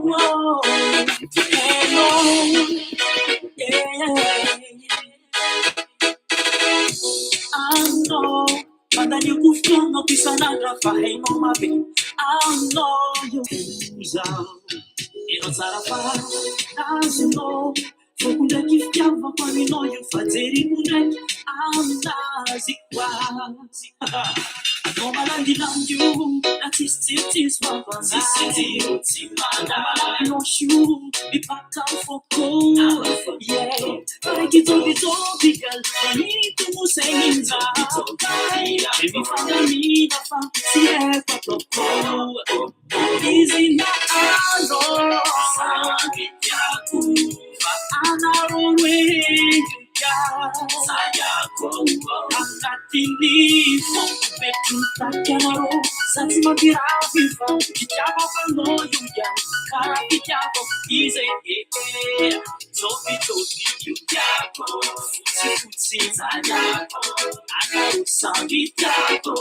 Hello, yeah. Anao, mandaniako fotoanako isan'andro fa hainao mabe. Anao io zaho. Enao tsara fa azonao. Foko ndraiky fitiavako aminao io fa jeriko ndraiky aminazy koa. Anao malandilandy io na tsisy jiro tsisy mampanahy. Anao blanche io mipaka amin'ny foko. Yeah. Taraiky jôbijôby gal manintogno saigninjakay. Be mifandamina fa tsy haiko ataoko. Izy na anao samby tiako fa anareo roe io agnatin'ny foko betrotaky anareo za tsy mampiravy fa fitiavako anao io ihany karaha fitiavako izy e jôbijôby io tiako fotsifotsy tiako anareo samby tiako.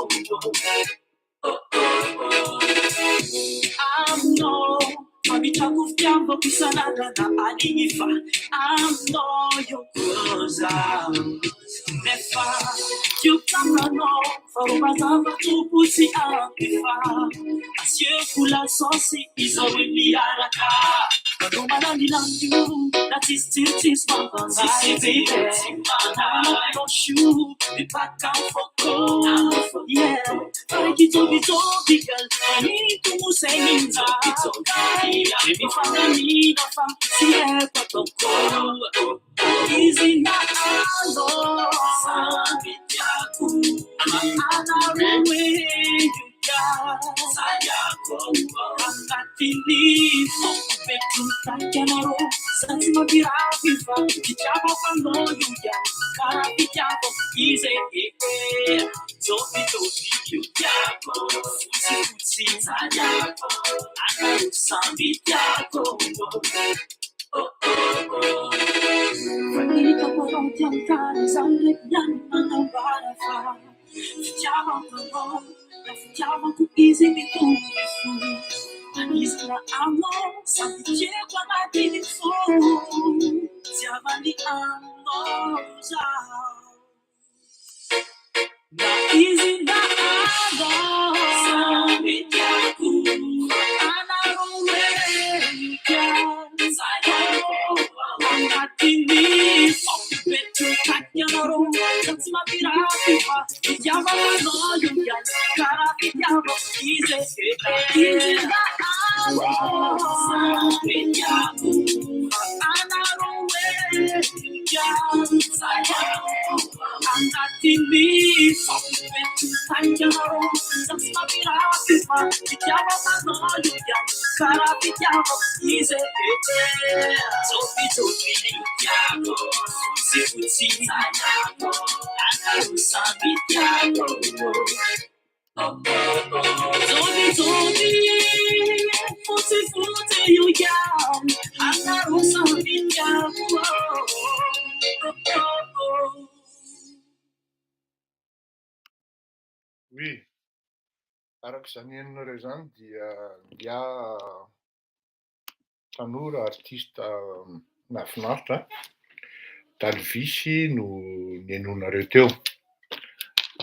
Aminao mametrako fitiavako isan'andro na aligny fa aminao io koa zaho. Nefa tiako tsapanao fa rô mazava tompo tsy ampy fa asiako lasôsy izao hoe miaraka. Anao malandilandy io na tsisy jiro tsisy mampanahy. Anao blanche io mipaka amin'ny foko. Yeah. Taraiky jôbijôby gal manintogno saigninjakay. Be mifandamina fa tsy haiko ataoko. Izy na anao samby tiako anareo hoe io agnatin'ny foko betrotaky anareo za tsy mampiravy fa fitiavako anao io ihany karaha fitiavako izy e jôbijôby io tiako fotsifotsy tiako anareo samby tiako. Fa hitako anao ty amin'ny tany zaho ndraiky ihany manambara fa fitiavako anao na fitiavako izy mitovy fo. Anisana aminao sady tiako agnatin'ny fo. Tiavany anao zaho. Na izy na anao samby tiako anareo hoe tiako agnatin'ny foko betrotaky anareo za tsy mampiravy fa fitiavako anao io ihany karaha fitiavako izy izy na anao samby tiako anareo hoe tiako agnatin'ny foko betrotaky anareo za tsy mampiravy fa fitiavako anao io ihany karaha fitiavako izy jôbijôby tiako fotsifotsy tiako anareo samby tiako. Jôbijôby fotsifotsy io ihany anareo samby tiako. Oui, araka izany henonareo izany dia ingahy tanora artiste mahafinaritra Dalvis no nenonareo teo.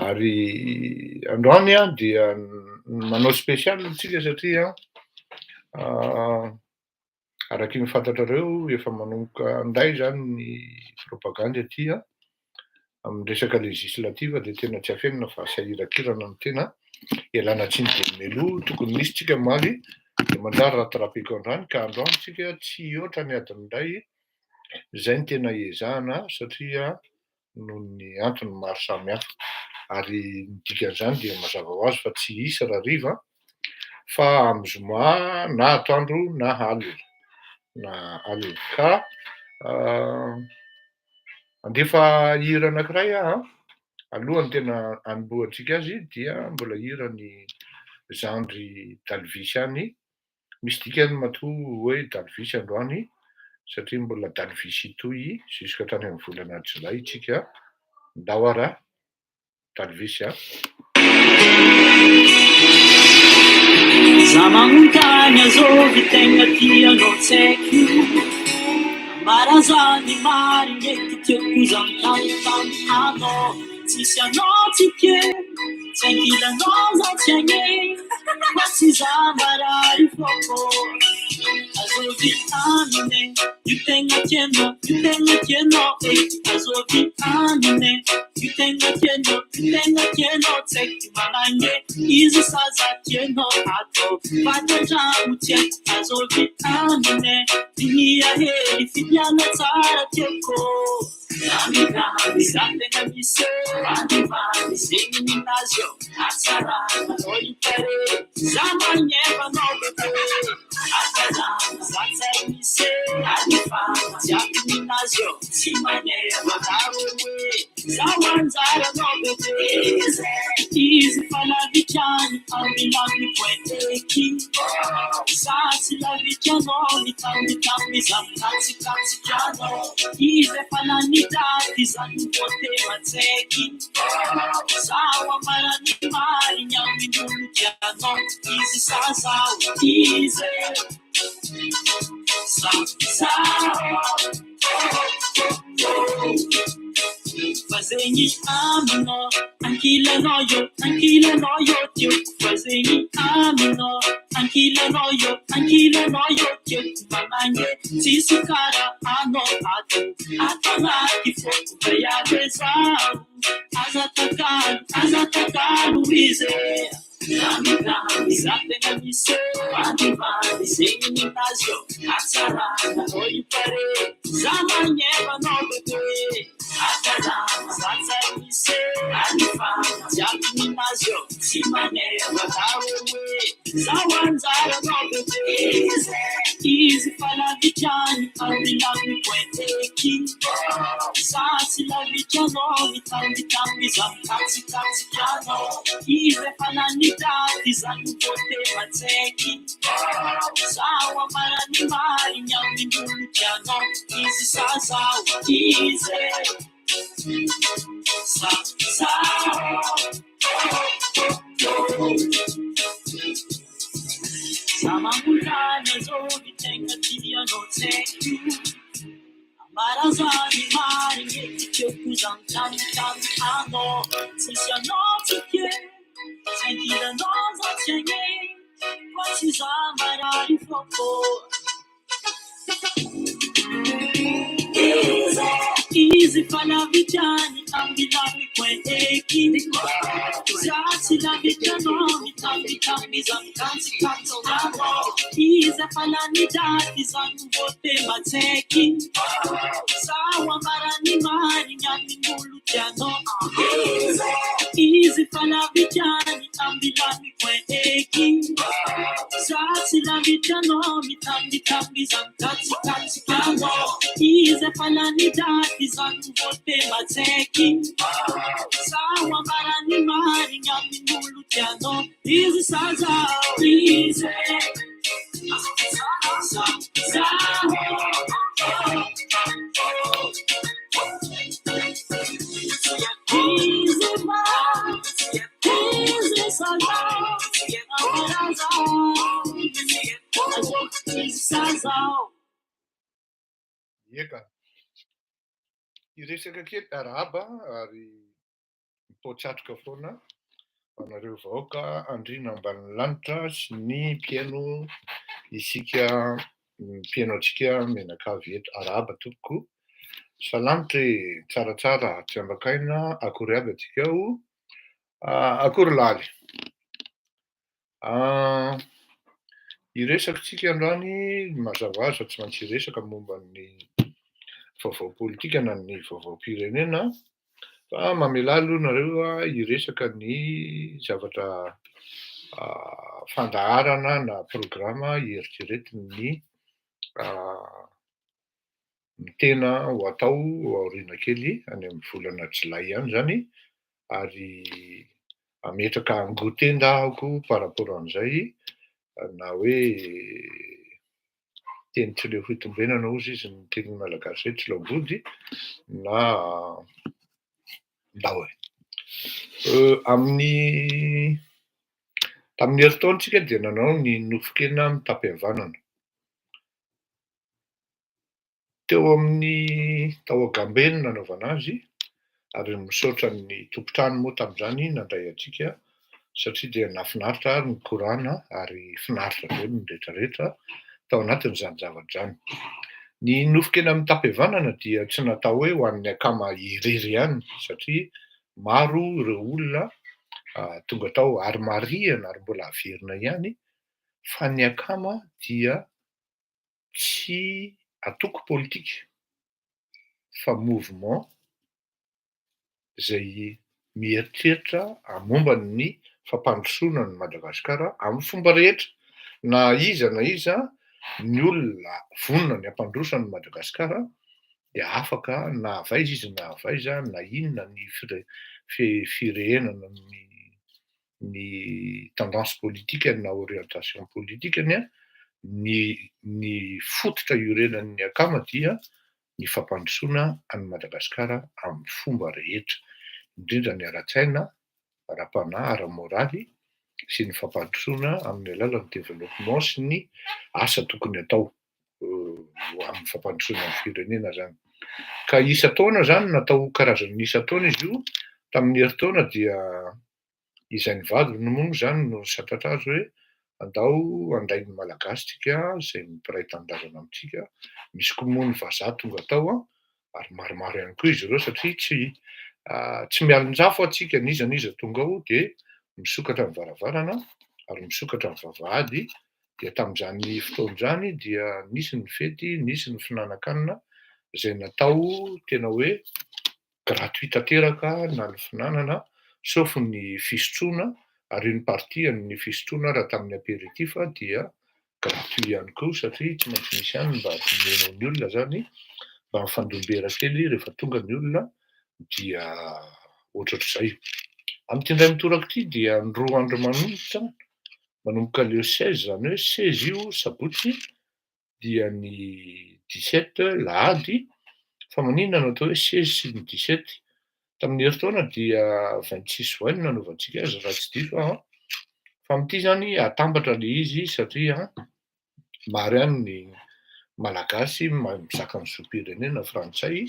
Ary androany aho dia manao spécial tsika satria araky ny fantatrareo efa manomboka anday zany ny propagandy aty amin'ny resaka législative dia tena tsy afenina fa sahirakirana ny tena ialana tsiny dia mialoha tokony nisy tsika omaly dia manjary rattrapeko androany ka androany tsika tsy hihoatra ny adiny iray izay ny tena ezahana satria noho ny antony maro samihafa ary ny dikan'izany dia mazava ho azy fa tsy hisy rahariva fa amin'ny zoma na atoandro na alina na alina ka andefa hira anankiray aho alohan'ny tena hanombohantsika azy dia mbola hira ny zandry Dalvis ihany misy dikany matoa hoe Dalvis androany satria mbola Dalvis hitohy jusqu'à hatrany amin'ny volana jolay tsika ndao ara Dalvis a. Za magnontany azovy tegna tianao. Tsaiky io. Ambara zany marigny eky tiako za mitamitamy anao. Tsisy anao tsy ke, tsy ankilanao za tsy agny. Fa tsy za marary fôko. Azovy amine, io tegna tianao, io tegna tianao e. Azovy amine, io tegna tianao, io tegna tianao. Tsaiky magnane, izy sa za tianao atao. Vaky an-tragno tsy haiko, azovy amine. Dinia hely, fidiana tsara tiako. Za tegna misy zegny ninazy eo. Hatsarana anao io pare, za magneva anao bebe. Hatsarana, za tsara misy jiaby ninazy eo. Tsy magneva anao hoe, za anjaranao bebe. Izy fa lavitra any, amilamy point eky. Za tsy lavitra anao, mitambitamby za mikatsikasika anao. Izy efa lany daty, za no voatema tsaiky. Zaho ambarany marigny amin'olo tianao. Izy sa zaho, izy sa zaho. Fa zegny aminao, ankilanao eo, ankilanao eo tiako. Fa zegny aminao, ankilanao eo, ankilanao eo tiako. Magnange tsisy karaha anao ato, ato agnaty foko vaiavy zaho. Aza takalo, aza takalo izy. Za tegna misy zegny ninazy eo. Hatsarana anao io pare, za magneva anao bebe. Hatsarana, za tsara misy jiaby ninazy eo. Tsy magneva anao hoe, zaho anjaranao bebe. Izy fa lavitra any, amilamy point eky. Za tsy lavitra anao, mitambitamby za mikatsikasika anao. Izy efa lany daty, za no voatema tsaiky. Zaho ambarany marigny amin'olo tianao. Izy sa zaho, izy sa zaho. Za magnontany azovy tegna tianao tsaiky io. Ambara zany marigny eky tiako za mitambitamby anao. Tsisy anao tsy ke, tsy ankilanao za tsy agny. Fa tsy za marary fôko. Izy fa lavitra any, ambilamy point eky. Za tsy lavitra anao, mitambitamby za mikatsikasika anao. Izy efa lany daty, za no voatema tsaiky. Zaho ambarany marigny amin'olo tianao. Izy fa lavitra any, ambilamy point eky. Za tsy lavitra anao, mitambitamby za mikatsikasika anao. Izy efa lany daty, za no voatema tsaiky. Zaho ambarany marigny amin'olo tianao. Izy sa zaho, izy sa zaho. Izy ma, izy sa zaho, izy sa zaho. Eka, hiresaka kely arahaba ary mipoatratroka foana ho anareo vahoaka andriana ambany lanitra sy ny mpihaino isika, mpihaino antsika mianakavy eto. Arahaba tompoko, salamitra e, tsaratsara, tsy ambakaina, akory aby antsika ao, akory laly. Hiresaka tsika androany, mazava azy fa tsy maintsy hiresaka momba ny vaovao politika na ny vaovaom-pirenena, fa mamelà aloha nareo hiresaka ny zavatra fandaharana na programa eritreretin'ny ny tena ho atao aoriana kely any amin'ny volana jolay ihany zany, ary ametraka angotenda ahako par rapport an'izay, na hoe teny tsy leo fitombenana hozy izy ny teny malagasy hoe tsy leo-body na ndao e. Amin'ny tamin'ny herintaona tsika dia nanao ny nofon-kena mitam-pihavanana. Teo amin'ny tao Agambe no nanaovana azy ary misaotra ny tompon-trano moa tamin'izany nandray antsika satria dia nahafinaritra ary nikorana ary finaritra daholo ny rehetrarehetra tao anatin'izany zavatra izany. Ny nofon-kena mitam-pihavanana dia tsy natao hoe ho an'ny akama irery ihany satria maro ireo olona tonga tao ary marihana ary mbola averina ihany fa ny akama dia tsy antoko politika fa mouvement izay mieritreritra momba ny fampandrosoana an'i Madagasikara amin'ny fomba rehetra, na iza na iza ny olona vonona ny hampandroso an'i Madagasikara dia afaka na avy aiza izy na avy aiza na inona ny firenana ny ny tendance politikany na orientation politikany, ny ny fototra iorenan'ny akama dia ny fampandrosoana an'i Madagasikara amin'ny fomba rehetra, indrindra ny ara-tsaina, ara-panahy, ara-moraly sy ny fampandrosoana amin'ny alalan'ny développement sy ny asa tokony atao ho amin'ny fampandrosoana ny firenena izany. Ka isan-taona izany natao ho karazan'ny isan-taona izy io, tamin'ny herintaona dia Izay nivadiny moa izany no nisantatra azy hoe andao handray ny Malagasy tsika izay mpiray tanindrazana amintsika, misy koa moa ny vazaha tonga tao an, ary maromaro ihany koa izy ireo satria tsy tsy mialonjafo antsika n'iza n'iza tonga ao dia misokatra ny varavarana ary misokatra ny vavahady, dia tamin'izany fotoana izany dia nisy ny fety, nisy ny finanan-kanina izay natao tena hoe gratuit tanteraka na ny finanana sauf ny fisotroana ary une partie an'ny fisotroana raha tamin'ny apéritif dia gratuit ihany koa satria tsy maintsy misy ihany mba omenao ny olona zany mba mifandom-bera kely rehefa tonga ny olona dia ohatrohatr'izay. Amin'ity indray mitoraka ity dia ny 2 andro manomboka manomboka le 16 izany hoe 16 io sabotsy dia ny 17 lahady, fa maninona no atao hoe 16 sy ny 17? Tamin'ny herintaona dia 26 juin no nanaovantsika azy raha tsy diso aho an, fa amin'ity izany atambatra ilay izy satria maro ihany ny Malagasy mizaka ny zom-pirenena frantsay,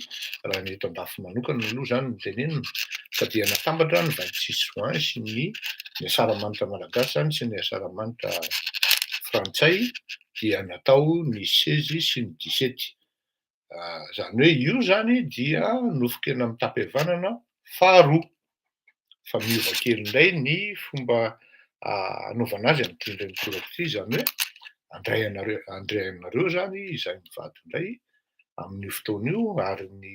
raha ny eto andafy manokana aloha izany no tenenina, ka dia natambatra ny 26 juin sy ny ny asaramanitra malagasy izany sy ny asaramanitra frantsay dia natao ny 16 sy ny 17. Izany hoe io izany dia nofon-kena mitam-pihavanana faharoa. Fa miova kely indray ny fomba anaovana azy amin'ity indray mitoraka ity, izany hoe handray anareo handray anareo izany izahay mivady indray amin'io fotoana io ary ny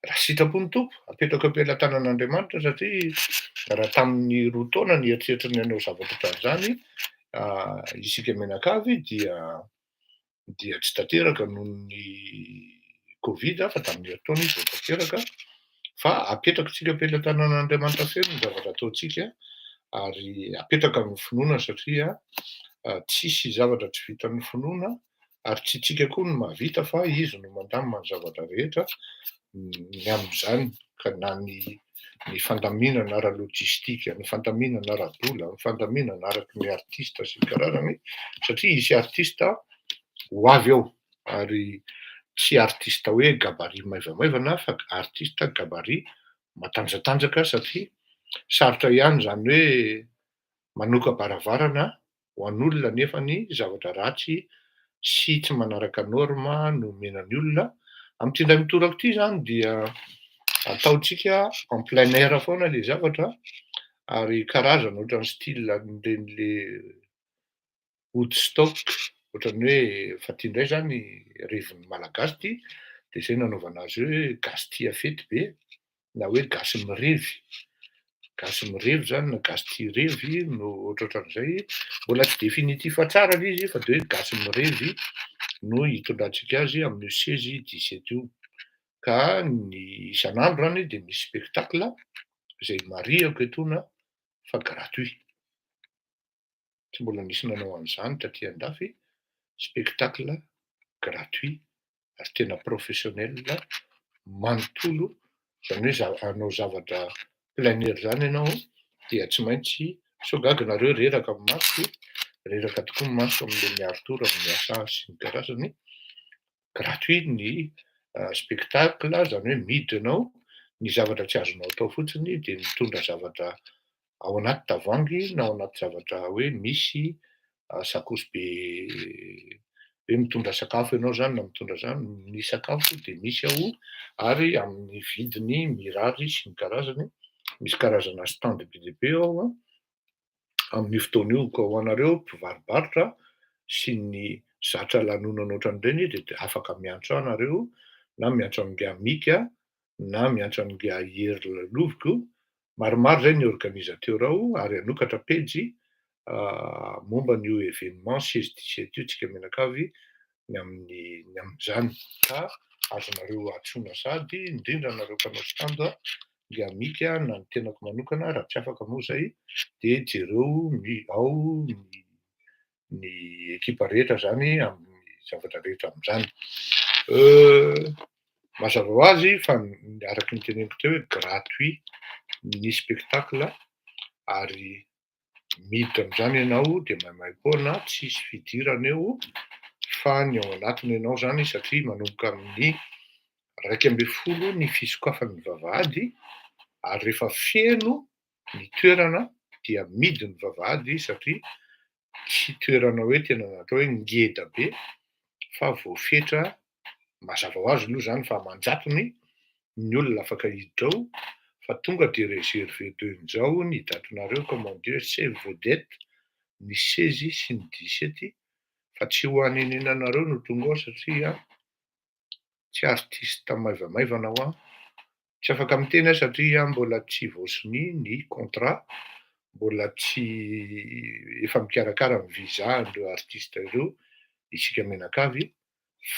Raha sitrapon'ny Tompo, apetrako am-pelatanan'Andriamanitra satria raha tamin'ny 2 taona nieritreritra ny hanao zavatra ohatran'izany isika mianakavy dia dia tsy tanteraka noho ny Covid fa tamin'ny herintaona izy vao tanteraka fa apetrako tsika am-pelatanan'Andriamanitra feno ny zavatra ataontsika ary apetraka amin'ny finoana satria tsisy zavatra tsy vitan'ny finoana ary tsy tsika koa no mahavita fa izy no mandamina ny zavatra rehetra ny amin'izany ka na ny ny fandaminana ara-lojistika, ny fandaminana ara-bola, ny fandaminana araky ny artista sy ny karazany satria hisy artista ho avy ao ary tsy artista hoe gabarit maivamaivana fa artista gabarit matanjatanjaka satria sarotra ihany izany hoe manoka-baravarana ho an'olona nefa ny zavatra ratsy sy tsy manaraka norme no omena ny olona. Amin'ity indray mitoraka ity izany dia ataontsika en plein air foana ilay zavatra ary karazana ohatran'ny style an'ireny le Woodstock, ohatran'ny hoe fa ity indray izany revin'ny Malagasy ity dia izay nanaovana azy hoe gasy tia fety be na hoe gasy mirevy, gasy mirevy zany na gasy tia revy no ohatrohatran'izay, mbola tsy définitif tsara ilay izy fa dia hoe gasy mirevy no hitondrantsika azy amin'io 16 17 io, ka ny isan'andro zany dia misy spectacle izay marihako etoana fa gratuit. Tsy mbola nisy nanao an'izany taty andafy, spectacle gratuit ary tena professionnel manontolo, izany hoe hanao zavatra plein air izany ianao dia tsy maintsy, sao gaga nareo reraka ny masoko, reraka tokoa ny masoko amin'ilay miari-tory amin'ny asa sy ny karazany. Gratuit ny spectacle, zany hoe miditra ianao, ny zavatra tsy azonao atao fotsiny de mitondra zavatra ao anaty tavoahangy na ao anaty zavatra hoe misy sakosy be, hoe mitondra sakafo ianao zany na mitondra zany, ny sakafo de misy ao ary amin'ny vidiny mirary sy ny karazany, misy karazana stand be dia be ao an, amin'io fotoana io. Ka ho anareo mpivarobarotra sy ny zatra lanonana ohatran'ireny de afaka miantso ahy nareo na miantso an'ingahy Mika na miantso an'ingahy Hery Laloviko. Maromaro zay ny organisateur ao ary hanokatra pejy momba an'io événement 16 17 io tsika mianakavy ny amin'ny ny amin'izany, ka azonareo antsoina sady, indrindra nareo mpanao stand, ingahy Mika na ny tenako manokana. Raha tsy afaka moa zay de jereo ny ao ny ekipa rehetra zany amin'ny zavatra rehetra amin'izany. Mazava ho azy fa araky ny teneniko teo hoe gratuit ny spectacle, ary miditra amin'izany ianao de maimaim-poana, tsisy fidirana eo, fa ny ao anatiny ianao zany, satria manomboka amin'ny 11 ny fisokafan'ny vavahady, ary rehefa feno ny toerana dia midy ny vavahady, satria tsy toerana hoe tena natao hoe ngeda be fa voafetra. Mazava ho azy aloha zany fa aman-jatony ny olona afaka hiditra ao, fa tonga de réservé dehon'izao ny datinareo, comme on dit, c'est vedette ny 16 sy ny 17, fa tsy ho anenenanareo no tonga ao, satria tsy artiste maivamaivana ho aho. Tsy afaka miteny aho satria mbola tsy voasonia ny contrat, mbola tsy efa mikarakara ny visa an'ireo artiste ireo isika mianakavy,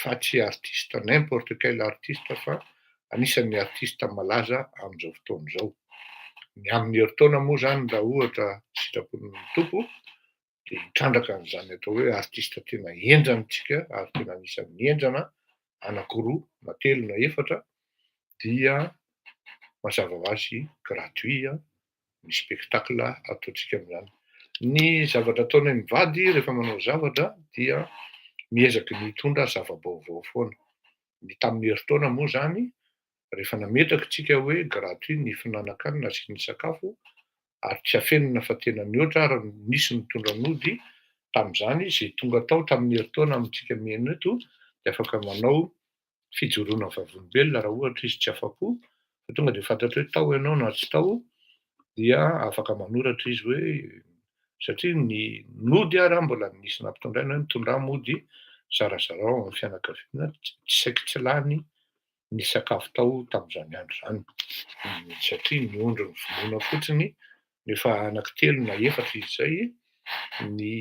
fa tsy artiste n'importe quel artiste, fa anisan'ny artiste malaza amin'izao fotoana izao. Ny amin'ny herintaona moa zany, raha ohatra sitrapon'ny Tompo, de hitrandraka an'izany atao hoe artiste tena henjana tsika, ary tena anisan'ny henjana anankiroa na telo na efatra, dia mazava ho azy gratuit ny spectacle ataontsika amin'izany. Ny zavatra ataonay mivady rehefa manao zavatra dia miezaky ny hitondra zava-baovao foana. Ny tamin'ny herintaona moa zany, rehefa nametraky tsika hoe gratuit ny fihinanan-kanina sy ny sakafo, ary tsy afenina fa tena nihoatra ary nisy nitondra nody tamin'izany. Zay tonga tao tamin'ny herintaona amintsika mihaino eto de afaka manao fijoroana vavolombelona raha ohatra izy tsy afa-po, fa tonga de fantatra hoe tao ianao na tsy tao, dia afaka manoratra izy hoe, satria ny nody ara mbola nisy nampitondraina hoe mitondra mody zarazarao amin'ny fianakaviana, tsy saiky tsy lany ny sakafo tao tamin'izany andro zany, satria ny ondry ny vonoina fotsiny nefa anankitelo na efatra izy zay, ny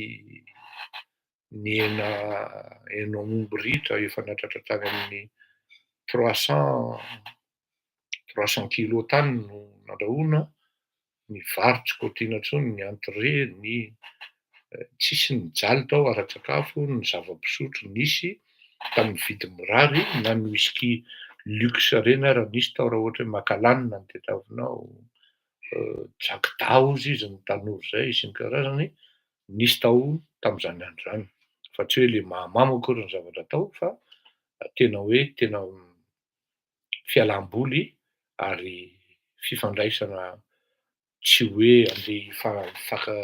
hena hen'omby ritra efa nahatratra tany amin'ny 300 kilo tany no nandrahoana, ny vary tsy kaotiana intsony, ny entrée, ny tsisy nijaly tao ara-tsakafo, ny zava-pisotro nisy tamin'ny vidiny mirary, na ny whisky luxe reny ara nisy tao raha ohatra hoe Macallan no tadiavinao, Jack Dawes izy ny tanora zay sy ny karazany, nisy tao tamin'izany andro zany, fa tsy hoe le mahamamo akory ny zavatra atao, fa tena hoe tena fialam-boly ary fifandraisana, tsy hoe andeha hifaka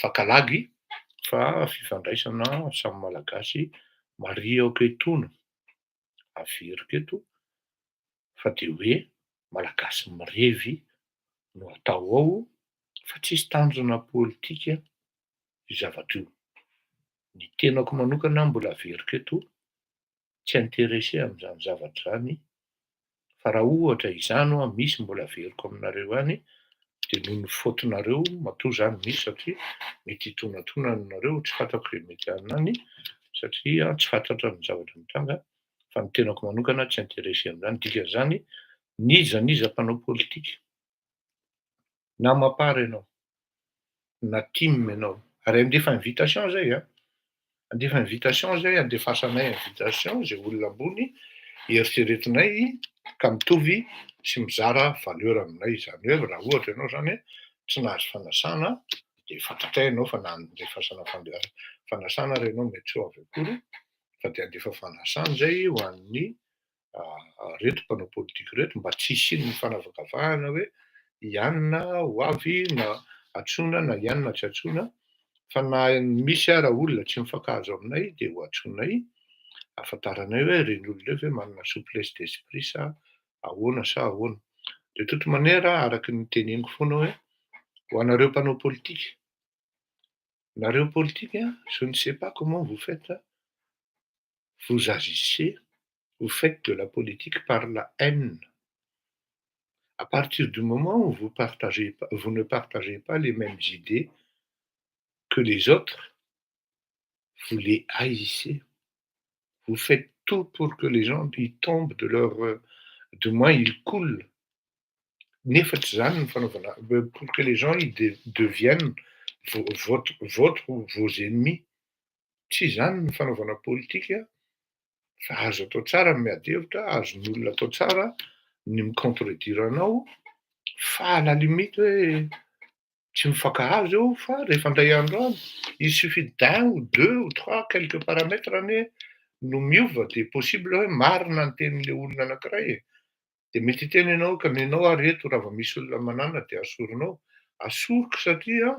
fakalagy, fa fifandraisana samy Malagasy. Marihako etoana, averiko eto, fa de hoe Malagasy mirevy no atao ao, fa tsisy tanjona politika io zavatra io. Ny tenako manokana mbola averiko eto, tsy intéressé amin'izany zavatra zany, fa raha ohatra izany hoa misy, mbola averiko aminareo any, de noho ny faute-nareo matoa zany misy, satria mety hitonatona nareo, tsy fantako zay mety hanina any, satria tsy fantatra ny zavatra mitranga, fa ny tenako manokana tsy intéressé amin'izany. Dikan'izany, n'iza n'iza mpanao politika, na MAPAR ianao na TIM ianao, ary andefa invitation zay a, andefa invitation zay, andefasanay invitation zay olona ambony eritreretinay ka mitovy sy mizara valeur aminay. Zany hoe raha ohatra ianao zany tsy nahazo fanasana, de fantatray ianao fa na andefasana fanasana ary ianao mety tsy ho avy akory. Fa de andefa fanasana zay ho an'ny reto mpanao politika reto mba tsy hisian'ny fanavakavahana hoe ianina ho avy na antsoina na ianina tsy antsoina, fa na misy ara olona tsy mifankahazo aminay de ho antsoinay ahafantaranay hoe reny olona reo ve manana souplesse d'esprit sa ahoana sa ahoana. De toute manière, araky ny teneniko foana hoe ho anareo mpanao politika, nareo politika, je ne sais pas comment vous faites, vous agissez, vous faites de la politique par la haine. À partir du moment où vous partagez pas, vous ne partagez pas les mêmes idées que les autres, vous les haïssez. Vous faites tout pour que les gens ils tombent de leur, du moins ils coulent. Nefa tsy zany ny fanaovana, pour que les gens ils deviennent votre ou vos ennemis. Tsy zany ny fanaovana politika, fa azo atao tsara ny miady hevitra, azon'ny olona atao tsara ny mi-contredire anao, fa à la limite hoe tsy mifankahazo eo, fa rehefa indray andro any, il suffit d'un ou deux ou trois quelques paramètres anie no miova de possible hoe marina ny tenin'le olona anankiray e. De mety hiteny ianao ka nenao ary eto raha vao misy olona manana de asorinao. Asoriko satria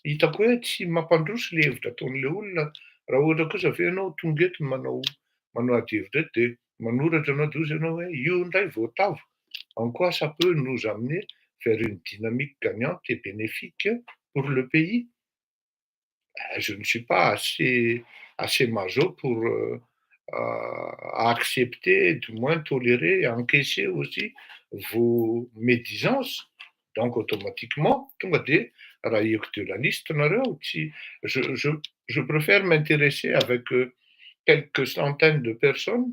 hitako hoe tsy mampandroso le hevitra ataon'le olona. Raha ohatra kosa ve ianao tonga eto manao ady hevitra eto de manoratra anao de hozy ianao hoe io indray voatavo. En quoi ça peut nous amener vers une dynamique gagnante et bénéfique pour le pays? Je ne suis pas assez maso pour accepter, du moins tolérer, encaisser aussi vos médisances. Donc automatiquement tonga de rayeko de la liste nareo. Tsy je préfère m'intéresser avec quelques centaines de personnes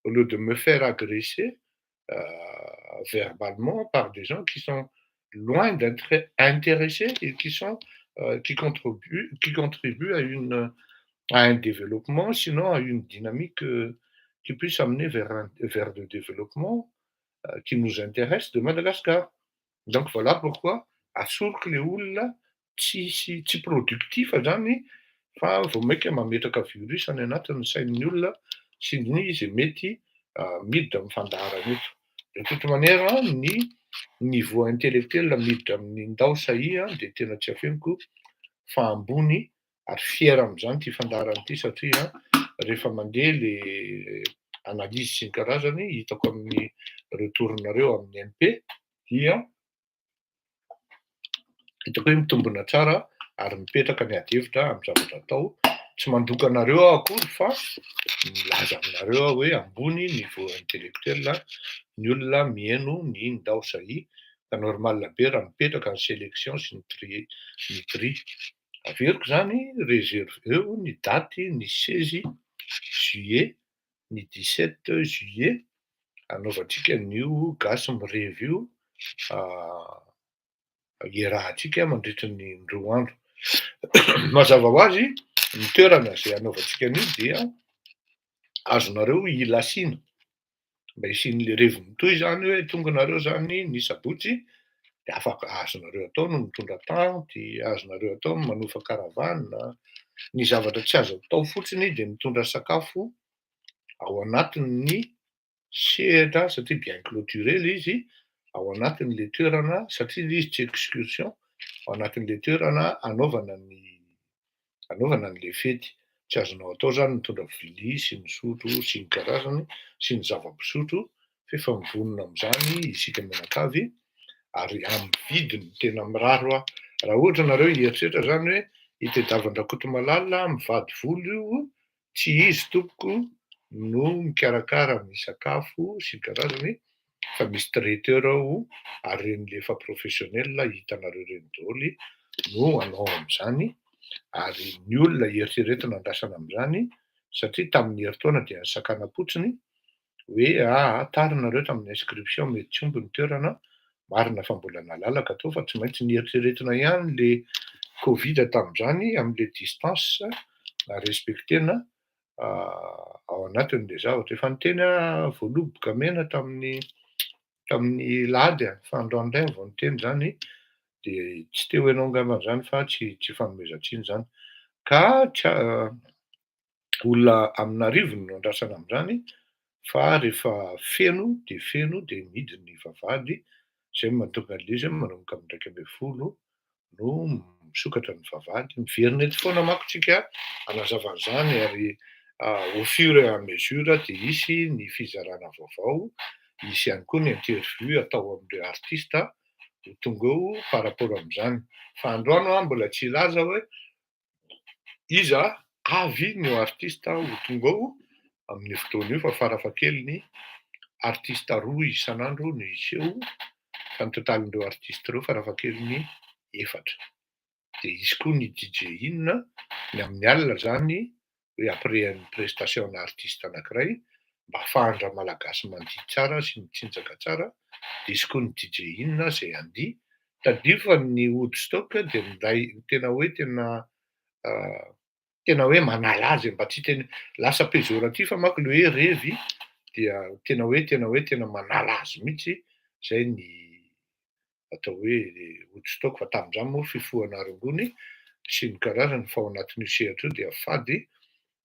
au lieu de me faire agresser verbalement par des gens qui sont loin d'être intéressés et qui contribuent à un développement, sinon à une dynamique qui puisse amener vers le développement qui nous intéresse de Madagascar. Donc voilà pourquoi asoriko le olona tsisy, tsy productif zany, fa vao mainka mametraka virus any anatin'ny sain'ny olona sy ny zay mety miditra amy fandaharana eto. De toute manière, ny niveau intellectuel miditra amin'ny Ndao Sahia de tena tsy afeniko fa ambony, ary fier am'izany ty fandaharana ity, satria rehefa mandeha le analyse sy ny karazany hitako amin'ny retour-nareo amin'ny MP dia hitako hoe mitombona tsara ary mipetraka ny ady hevitra amy zavatra atao. Tsy mandoka anareo aho akory, fa milaza aminareo aho hoe ambony niveau intellectuel ny olona mihaino ny Ndao Sahia, ka normal be raha mipetraka ny sélection sy ny tri. Averiko zany, réserveo ny daty ny 16 juillet, ny 17 juillet anaovantsika nio Gasy Mirevy io, iarahantsika mandritry ny 2 andro. Mazava ho azy, ny toerana zay anaovantsika an'io dia azonareo ilasina mba hisian'le revy mitohy zany, hoe tonga nareo zany ny sabotsy de afaka azonareo atao no mitondra tente, azonareo atao no manofa caravane. Ny zavatra tsy azo atao fotsiny de mitondra sakafo ao anatin'ny sehatra, satria bien clôturé le izy ao anatin'le toerana, satria le izy tsy excursion, ao anatin'le toerana anaovana an'le fety. Tsy azonao atao zany mitondra vilia sy ny sotro sy ny karazany sy ny zava-pisotro, fa efa mivonona am'izany isika mianakavy, ary amy vidiny tena mirary. Aho raha ohatra nareo hieritreritra zany hoe itadiavan-dRakotomalala mivady volo io, tsy izy tompoko no mikarakara ny sakafo sy ny karazany, fa misy traiteur ao, ary reny le efa professionnel hitanareo reny daholy no anao am'izany. Ary ny olona eritreretina andrasana am'izany, satria tamin'ny herintaona dia nisakana-potsiny hoe tary nareo tamin'ny inscription, mety tsy omby ny toerana. Marina fa mbola nalalaka atao, fa tsy maintsy nieritreretina ihany le Covid tam'izany, am'le distance na respectena ao anatin'le zavatra. Efa niteny a voaloboka mena tamin'ny lahady a, fa androany indray vao niteny zany, de tsy teo ianao angambany zany, fa tsy fanomezan-tsiny zany ka tsy. Olona amin'arivony no andrasana amin'izany fa rehefa feno de feno de mihidy ny vavahady, zay no mahatonga an'le izy hoe manomboka amin'ny 11 no misokatra ny vavahady. Miverina eto foana manko tsika hanazava an'izany ary au fur et à mesure de hisy ny fizarana vaovao, hisy ihany koa ny interview atao amin'ireo artista ho tonga eo par rapport amin'izany. Fa androany aho mbola tsy hilaza hoe iza avy no artista ho tonga ao amin'io fotoana io fa farafahakeliny artista roa isan'andro no hiseho fa ny totalin'ireo artista ireo farafahakeliny efatra. De hisy koa ny DJ inona ny amin'ny alina zany hoe après ny prestation ana artiste anankiray mba ahafahan-dRamalagasy mandihy tsara sy mitsinjaka tsara, de hisy koa ny DJ inona zay handihy. Tadidio fa ny Woodstock de minday tena hoe tena tena hoe manala azy mba tsy hiteny lasa péjoratif manko le hoe revy dia tena hoe tena hoe tena manala azy mihitsy zay ny atao hoe Woodstock, fa tamin'izany moa fifohana rongony sy ny karazany, fa ao anatin'io sehatra io dia fady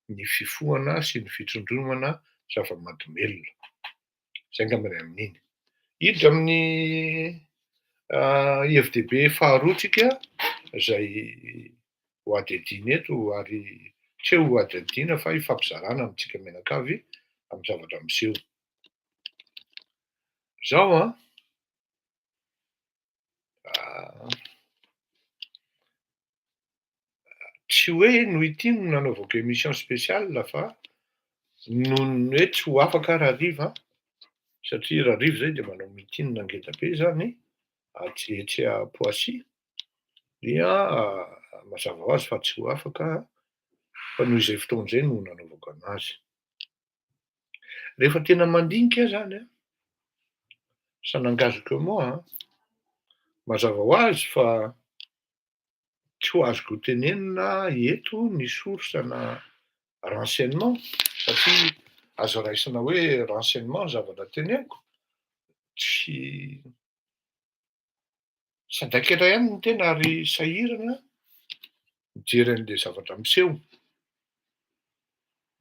ny fifohana sy ny fitsondromana zava-mahadomelina. Zay angamba ny amin'iny. Hiditra amin'ny hevi-dehibe faharoa tsika zay ho adihadiana eto ary tsy hoe ho adihadiana fa hifampizarana amintsika mianakavy amin'ny zavatra miseho. Zao an, tsy hoe noho ity no nanaovako émission spéciale fa noho ny hoe tsy ho afaka rahariva satria rahariva zay de manao meeting ngeda be zany atsy etsy à Poissy, dia mazava ho azy fa tsy ho afaka fa noho izay fotoana izay no nanaovako anazy. Rehefa tena mandinika aho zany an, ça n'engage que moi an, mazava ho azy fa tsy ho azoko tenenina eto ny source na renseignement satria azo raisina hoe renseignement ny zavatra teneniko, tsy sadaikatra ihany ny tena ary sahirana mijery an'le zavatra miseho.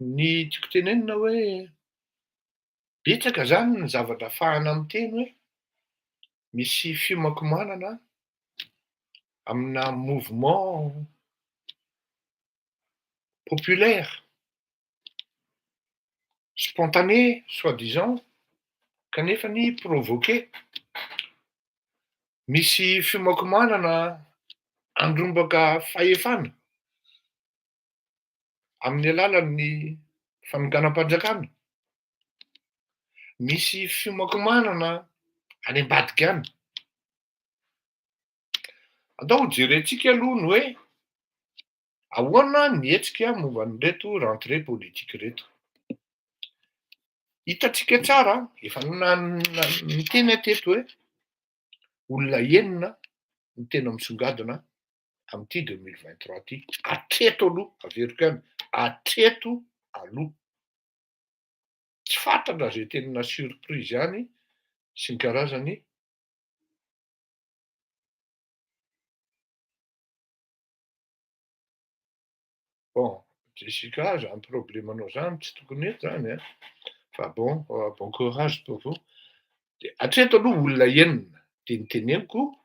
Ny tiako tenenina hoe betsaka zany ny zavatra ahafahana miteny hoe misy fiomankomanana amina mouvement populaire, spontané soi-disant, kanefany provoqué. Misy fiomankomanana andrombaka fahefana amin'ny alalan'ny fanonganam-panjakana. Misy fiomankomanana any ambadika any. Andao ho jerentsika aloha ny hoe ahoana ny hetsika momba an'ireto rentrée politique reto. Hitantsika tsara, efa niteny aho teto hoe olona enina no tena misongadina amin'ity 2023 ty. Hatreto aloha, averiko ihany, hatreto aloha. Tsy fantatra zay tena surprise any sy ny karazany. Bon, Jessica, zany problemanao zany tsy tokony eto zany an, fa bon, bon courage pour vous. De hatreto aloha olona enina de niteneniko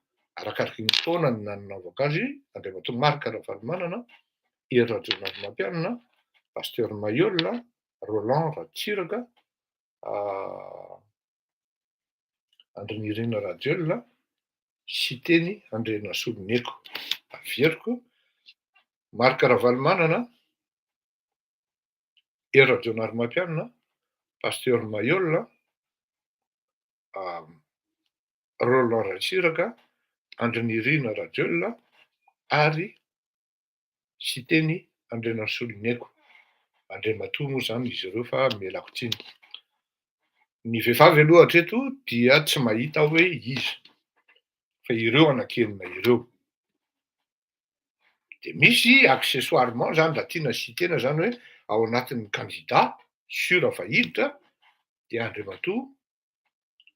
arakaraky ny taona ny nanaovako azy: Andriamatoa Marc Ravalomanana, Hery Rajaonarimampianina, Pasteur Mailhol, Roland Ratsiraka, Andry Nirina Rajoelina, Siteny Andrianasoloniaiko. Averiko: Marc Ravalomanana, Hery Rajaonarimampianina, Pasteur Mailhol, Roland Ratsiraka, Andry Nirina Rajoelina ary Siteny Andrianasoloniaiko. Andriamatoa moa zany izy ireo fa mialako tsiny. Ny vehivavy aloha hatreto dia tsy mahita hoe iza fa ireo anankenina ireo. De misy accessoirement zany raha tiana citena zany hoe ao anatin'ny candidat sûr fa hiditra dia Andriamatoa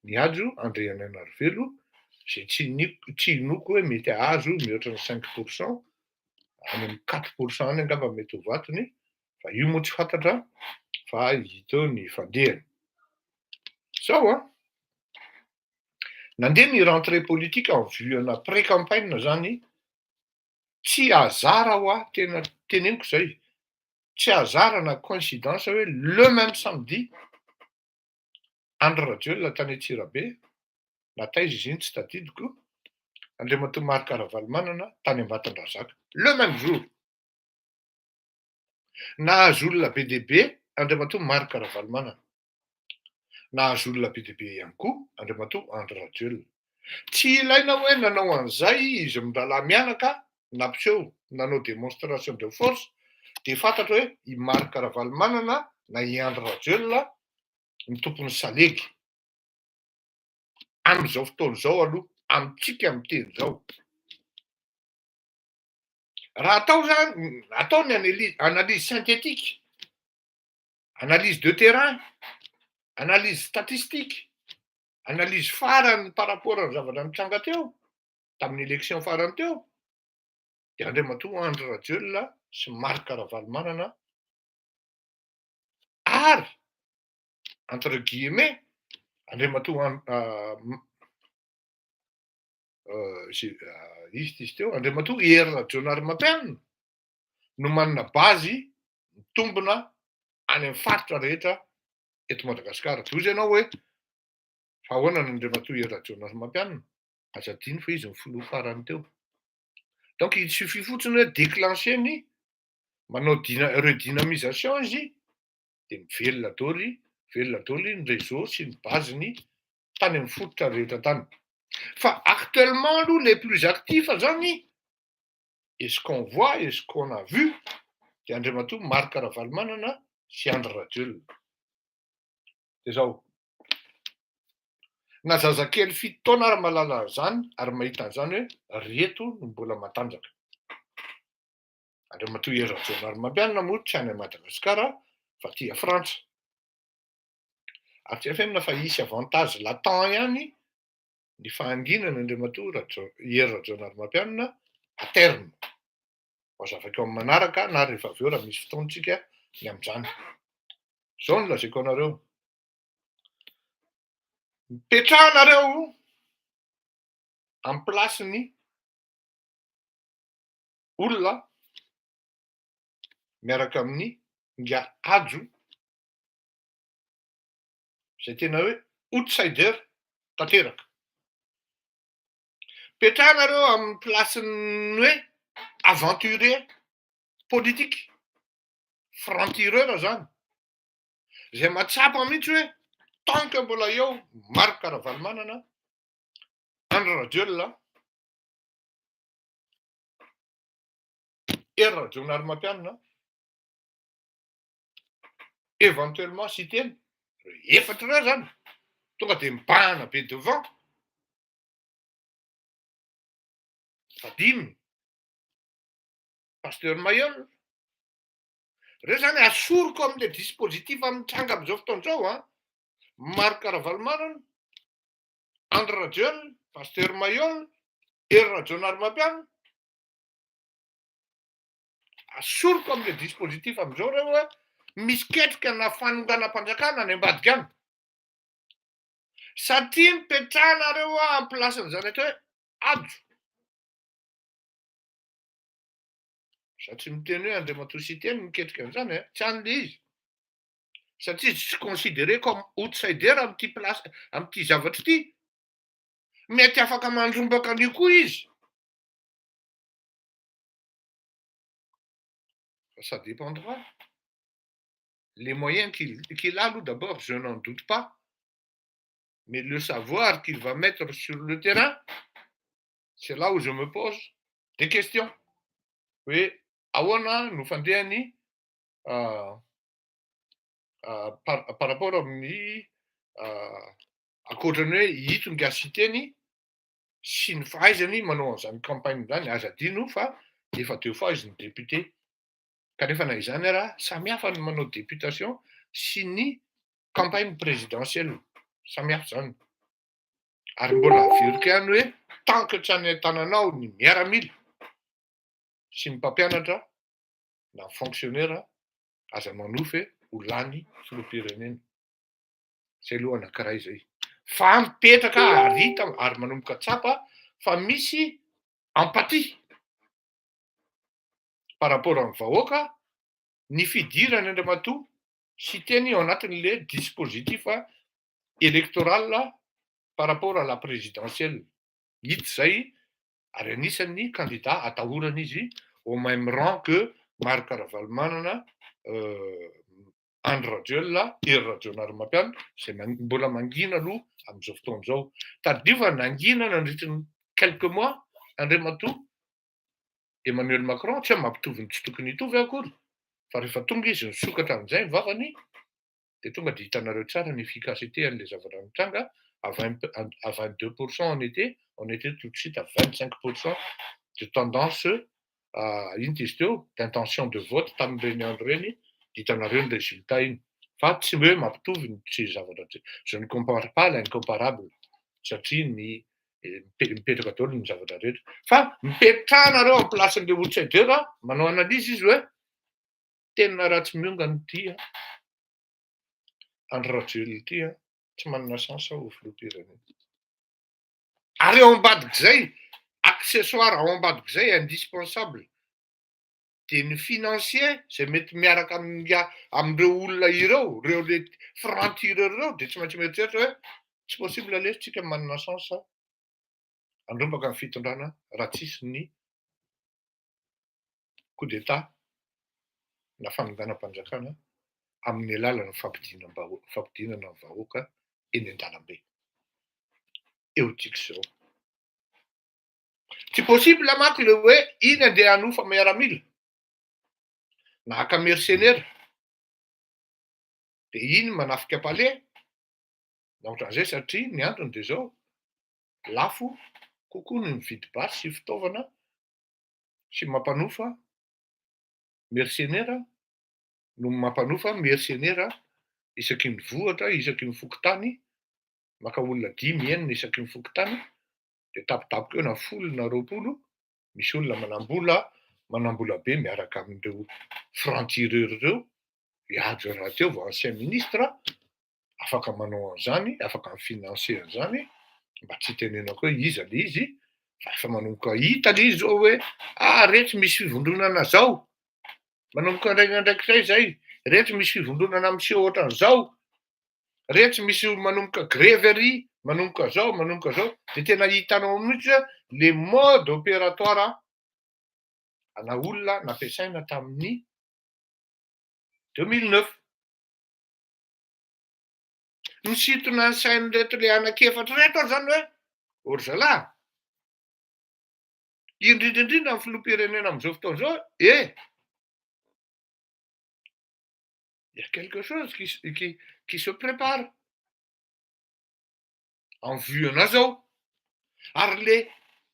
Mihajo Andrianainarivelo zay tsy tsy inoako hoe mety hahazo mihoatra ny 5%, any amin'ny 4% any angamba mety ho vatony. Fa io moa tsy fantatra fa hita eo ny fandehany. Zao an, nandeha ny rentrée politique en vue ana pré-campagne zany, tsy hasard ho aho, tena teneniko zay, tsy hasard na coïncidence hoe le même samedi Andry Rajoelina tany Antsirabe na taiza izy iny tsy tadidiko, Andriamatoa Marc Ravalomanana tany Ambatondrazaka, le même jour. Nahazo olona be dia be Andriamatoa Marc Ravalomanana, nahazo olona be dia be ihany koa Andriamatoa Andry Rajoelina. Tsy ilaina hoe nanao an'izay izy mirahalahy mianaka nampiseho nanao démonstration de force de fantatra hoe i Marc Ravalomanana na i Andry Rajoelina ny tompon'ny salegy am'izao fotoana izao aloha amitsika miteny zao. Raha atao zany, atao ny analyse synthétique, analyse de terrain, analyse statistique, analyse farany par rapport ny zavatra nitranga teo tamin'ny élection farany teo, de Andriamatoa Andry Rajoelina sy Marc Ravalomanana ary entre guillemets Andriamatoa izy ty izy teo Andriamatoa Hery Rajaonarimampianina no manana base mitombona any amin'ny faritra rehetra eto Madagasikara. De hozy ianao hoe fa ahoana ny Andriamatoa Hery Rajaonarimampianina? Aza adino fa izy ny filoha farany teo. Donc il suffit fotsiny hoe déclencher ny manao redynamisation izy de mivelona daoly, velona daoly ny réseau sy ny base-ny tany amin'ny fototra rehetra tany. Fa actuellement aloha les plus actifs zany, et ce qu'on voit et ce qu'on a vu, de Andriamatoa Marc Ravalomanana sy Andry Rajoelina. De zao, na zazakely 7 taona ary mahalala an'izany ary mahita an'izany hoe reto no mbola matanjaka. Andriamatoa Hery Rajaonarimampianina moa tsy any Madagasikara fa tia Frantsa. Ary tsy afenina fa hisy avantage latent ihany ny fahanginana Andriamatoa Hery Rajaonarimampianina à terme. Ho azavaiko amin'ny manaraka na rehefa avy eo raha misy fotoantsika ny amin'izany. Zao no lazaiko anareo. Mipetrahanareo amy place-ny olona miaraka amin'ny nga Hajo zay tena hoe outsider tanteraka. Petrahanareo amin'ny place-ny hoe aventurier politique, franc-tireur zany, zay matsapa mihitsy hoe tant que mbola eo Marc Ravalomanana, Andry Rajoelina, Hery Rajaonarimampianina, éventuellement Siteny, efatra ireo zany tonga de mibahana be devant fa dimy Pasteur Mayeul reo zany asoriko am'le dispositif amitranga am'izao fotoana zao a Marc Ravalomanana, Andry Rajoelina, Pasteur Mayeul, Hery Rajaonarimampianina, asoriko am'le dispositif am'izao reo hoe misy ketrika na fanonganam-panjakana any ambadika any, satria mipetrahanareo a amy place-n'izany atao hoe Hajo. Za tsy miteny hoe Andriamatoa Siteny miketrika an'izany e, tsy any le izy, satria izy tsy considéré comme outsider am'ty place am'ty zavatra ity, mety afaka mandrombaka an'io koa izy. Fa ça dépendra les moyens qu'il a aloha d'abord, je n'en doute pas, mais le savoir qu'il va mettre sur le terrain, c'est là où je me pose des questions hoe ahoana no fandehany par rapport amin'ny ankoatrany hoe ito nga Siteny sy ny fahaizany manao an'izany campagne zany. Aza adino fa efa deux fois izy ny député, kanefa na izany raha samy hafa ny manao députation sy ny campagne présidentielle, samy hafa zany. Ary mbola averiko ihany hoe tant que tsy any an-tananao ny miaramila sy ny mpampianatra na ny fonctionnaire. Aza manofy hoe ho lany filoham-pirenena. Zay aloha anankiray zay. Fa mipetraka ary hita ary manomboka tsapa fa misy empathie par rapport amin'ny vahoaka ny fidirany Andriamatoa Siteny ao anatin'le dispositif électoral par rapport à la présidentielle. Hita zay ary anisan'ny candidat atahorana izy au même rang que Marc Ravalomanana, Andry Rajoelina, Hery Rajaonarimampianina zay mbola mangina aloha am'izao fotoana izao. Tadidio fa nangina nandritry ny quelques mois Andriamatoa Emmanuel Macron, tsy hoe mampitovy ny tsy tokony hitovy akory, fa rehefa tonga izy nisokatra amin'izay ny vavany de tonga de hitanareo tsara ny efficacité an'le zavatra nitranga à 20, à 22 % on était tout de suite à 25 % de tendance, ino ty izy teo, d'intention de vote tamin'ireny andro ireny. De hitanareo ny résultat iny, fa tsy hoe mampitovy ny tsy zavatra tsy, je ne compare pas l'incomparable, satria ny mipetraka daholo ny zavatra rehetra, fa mipetrahanareo amy place-n'le outsider manao analyse izy hoe tena raha tsy miongana ty a Andry Rajoelina ty a, tsy manana chance ho filoham-pirenena. Ary eo ambadik'izay, accessoire ao ambadik'izay indispensable, de ny financier zay mety miaraka aminga am'ireo olona ireo, reo le franc-tireur reo, de tsy maintsy mieritreritra hoe tsy possible lesy tsika manana chance andrombaka ny fitondrana raha tsisy ny coup d'état na fanonganam-panjakana amin'ny alalan'ny fampidinana ny vahoaka eny an-dalambe eo tsika zao. Tsy possible manko le hoe iny andeha hanofa miaramila na haka mercenaire, de iny manafika palais na ohatran'izay, satria ny antony de zao: lafo kokoa ny mividy basy sy fitaovana sy mampanofa mercenaire no mampanofa mercenaire isaky ny vohatra, isaky ny fokontany, maka olona dimy, enina isaky ny fokontany, de tapitapoka eo na 10 na 20, misy olona manam-bola be miaraka amindreo franc-tireur reo. Hiajo raha teo vao ancien ministre afaka manao an'izany, afaka mifinancer an'izany, mba tsy hitenenako hoe iza le izy, fa efa manomboka hita le izy zao hoe ah, retsy misy fivondronana zao manomboka ndrainandraikitray zay, retsy misy fivondronana miseho ohatran'izao, retsy misy manomboka grevy ary manomboka zao, manomboka zao, de tena hitanao mihitsy hoe le mode opératoire ana olona nampiasaina tamin'ny 2009 misintona ny sain'reto le anaky efatra reto ao zany hoe ory zalahy, indrindraindrindra ny filoham-pirenena am'izao fotoana zao e, il y a quelque chose qui se prépare en vue ana zao. Ary le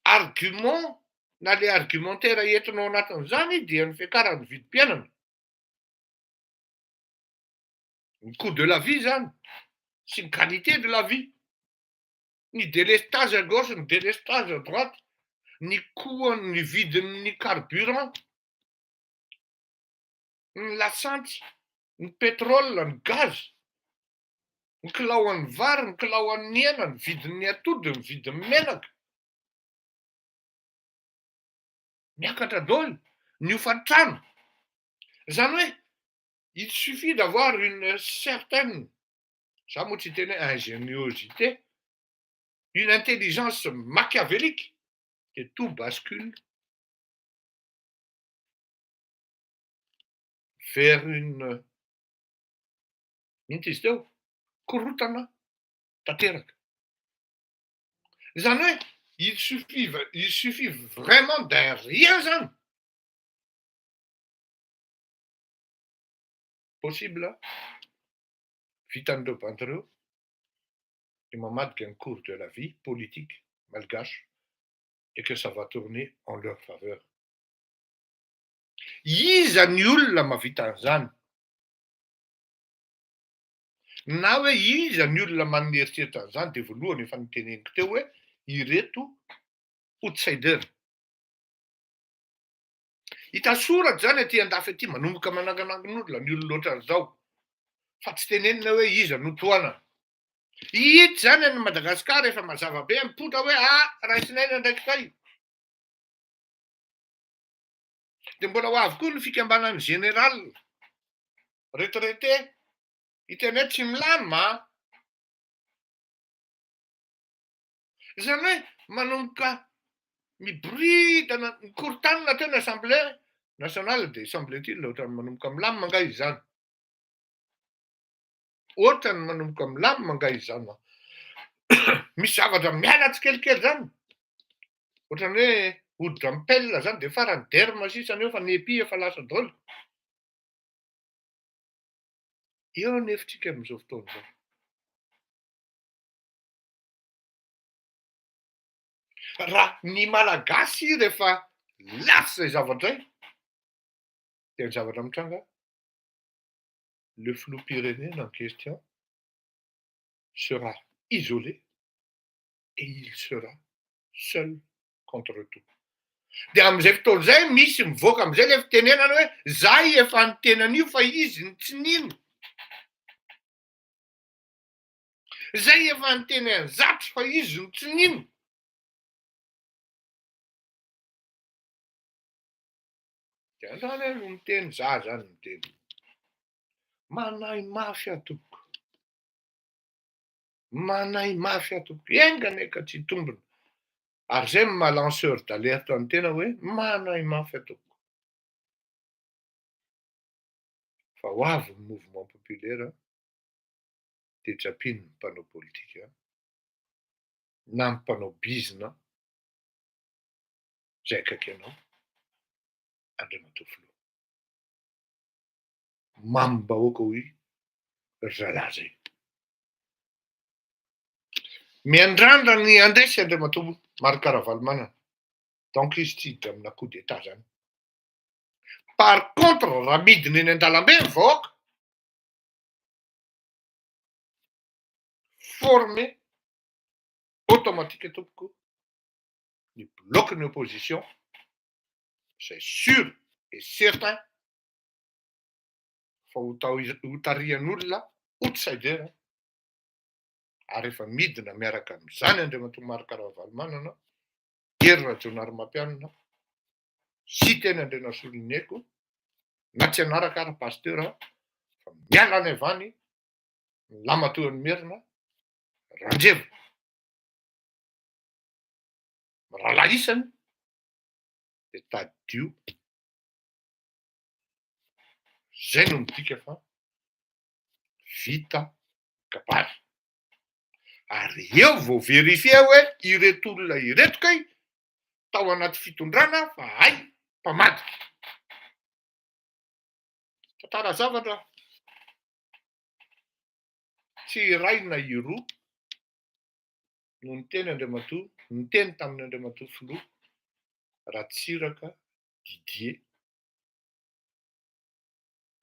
argument na le argumentaire entinao anatin'izany dia ny fiakaran'ny vidim-piainana, ny coût de la vie zany sy ny qualité de la vie, ny délestage à gauche, ny délestage à droite, ny coût, ny vidin'ny carburant, ny lasantsy, ny pétrole, ny gaz, ny kilaoan'ny vary, ny kilaoan'ny hena, ny vidin'ny atody, ny vidin'ny menaka miakatra daholo, ny hofan-trano zany hoe il suffit d'avoir une certaine, za moa tsy hiteny hoe ingéniosité, une intelligence machiavélique, et tout bascule vers une, ino ty izy teo, korotana tanteraka zany hoe il suffit vraiment d'un rien zany possible vitan'ireo bandy reo ny mamadika ny cours de la vie politique malgache et que ça va tourner en leur faveur. Iza ny olona mahavita an'izany? Na hoe iza ny olona manome eritreritra an'izany? De voalohany efa noteneniko teo hoe ireto outsider. Hita soratra izany aty andafy aty, manomboka mananganangon'olona ny olona ohatran'izao, fa tsy tenenina hoe iza no tohanana. Hita izany any Madagasikara efa mazava be mipoitra hoe ah raisinay ny andraikitray. Dia mbola ho avy koa ny fikambanan'ny général retraité hiteny hoe tsy milamina an. Izany hoe manomboka miboridana, mikorontanina teo ny assemblée nationale dia semble-t-il ohatran'ny manomboka milamina angaha izy izany. Ohatran'ny manomboka milamina angaha izy izany an. Misy zavatra miala tsikelikely izany. Ohatran'ny hoe hoditra mipelle izany dia farany derme sisa ny eo fa ny epi efa lasa daholo. Eo anefa tsika amin'izao fotoana izao. Raha ny Malagasy rehefa lasa izay zavatra izay dia ny zavatra mitranga, le filoham-pirenena en question sera isolé et il sera seul contre tout. Dia amin'izay fotoana izay misy mivoaka amin'izay ilay fitenenana hoe zahay efa niteny an'io fa izy no tsy nino. Zay efa niteny an'zatry fa izy no tsy nino. De androany aho no miteny, za zany miteny. Manahy mafy aho tompoko. Manahy mafy aho tompoko. Enga anie ka tsy hitombina. Ary zay no maha lanceur d'alerte ny tena hoe manahy mafy aho tompoko. Fa ho avy ny mouvement populaire dia tsy ampiany ny mpanao politika na ny mpanao bizina izay akaiky anao Andriamatoa Filoha. Mamim-bahoaka hoy ry zalahy izay. Miandrandra ny handresy Andriamatoa Marc Ravalomanana. Donc izy tsy hiditra amina coup d'état zany. Par contre raha midina eny an-dalambe ny vahoaka, formé automatique tompoko ny bloc ny opposition c'est sûr et certain fa ho tarihan'olona outsider ary efa midina miaraka amin'izany Andriamatoa Marc Ravalomanana, Hery Rajaonarimampianina, Siteny Andrianasoloniaiko, na tsy hanaraka ary Pasteur fa miala any avy any ny lamatoan'ny Merina, Ranjeva, mirahalahy isany dia tadidio zay no midika fa vita kabary. Ary eo vao verifier hoe ireto olona ireto kay tao anaty fitondrana fa hay mpamadika. Tantara zavatra tsy iray na iroa no niteny Andriamatoa, niteny tamin'ny Andriamatoa Filoha Ratsiraka Didier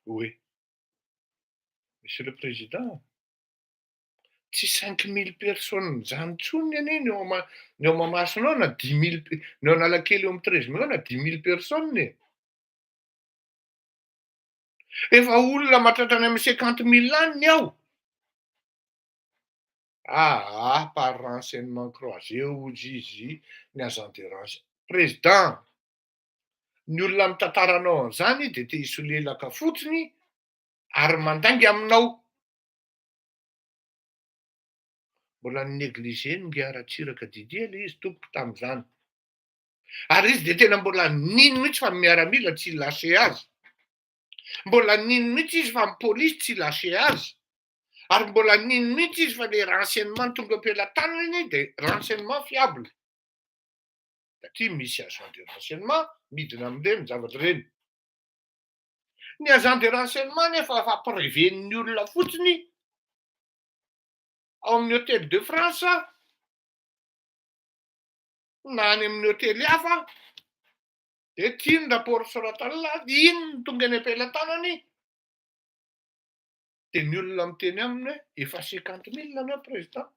hoe, Monsieur le Président, tsy 5000 personnes izany intsony anie ny eo ny eo Mahamasina ao na 10 000, ny eo Analakely eo amin'ny 13 mai ao na 10 000 personnes e. Efa olona mahatratra any amin'ny 50 000 any ny ao. Aa, par renseignement croisé hozy izy ny agent de renseignement. Président, ny olona mitantara anao an'izany dia te hisolelaka fotsiny ary mandainga aminao. Mbola ni-négliger ny Ngiahy Ratsiraka Didier ilay izy tompoko tamin'izany. Ary izy dia tena mbola nino mihitsy fa ny miaramila tsy hi-lâcher azy. Mbola nino mihitsy izy fa ny polisy tsy hi-lâcher azy. Ary mbola nino mihitsy izy fa le renseignement tonga am-pelatanany dia renseignement fiable. Satria misy agent de renseignement midina amin'ireny zavatra ireny. Ny agent de renseignement nefa efa privé-n'ny olona fotsiny ao amin'ny hôtel de France na any amin'ny hôtely hafa dia ity ny rapport soratana, iny no tonga eny am-pelatanany dia ny olona miteny aminy hoe efa 50 000 anao président,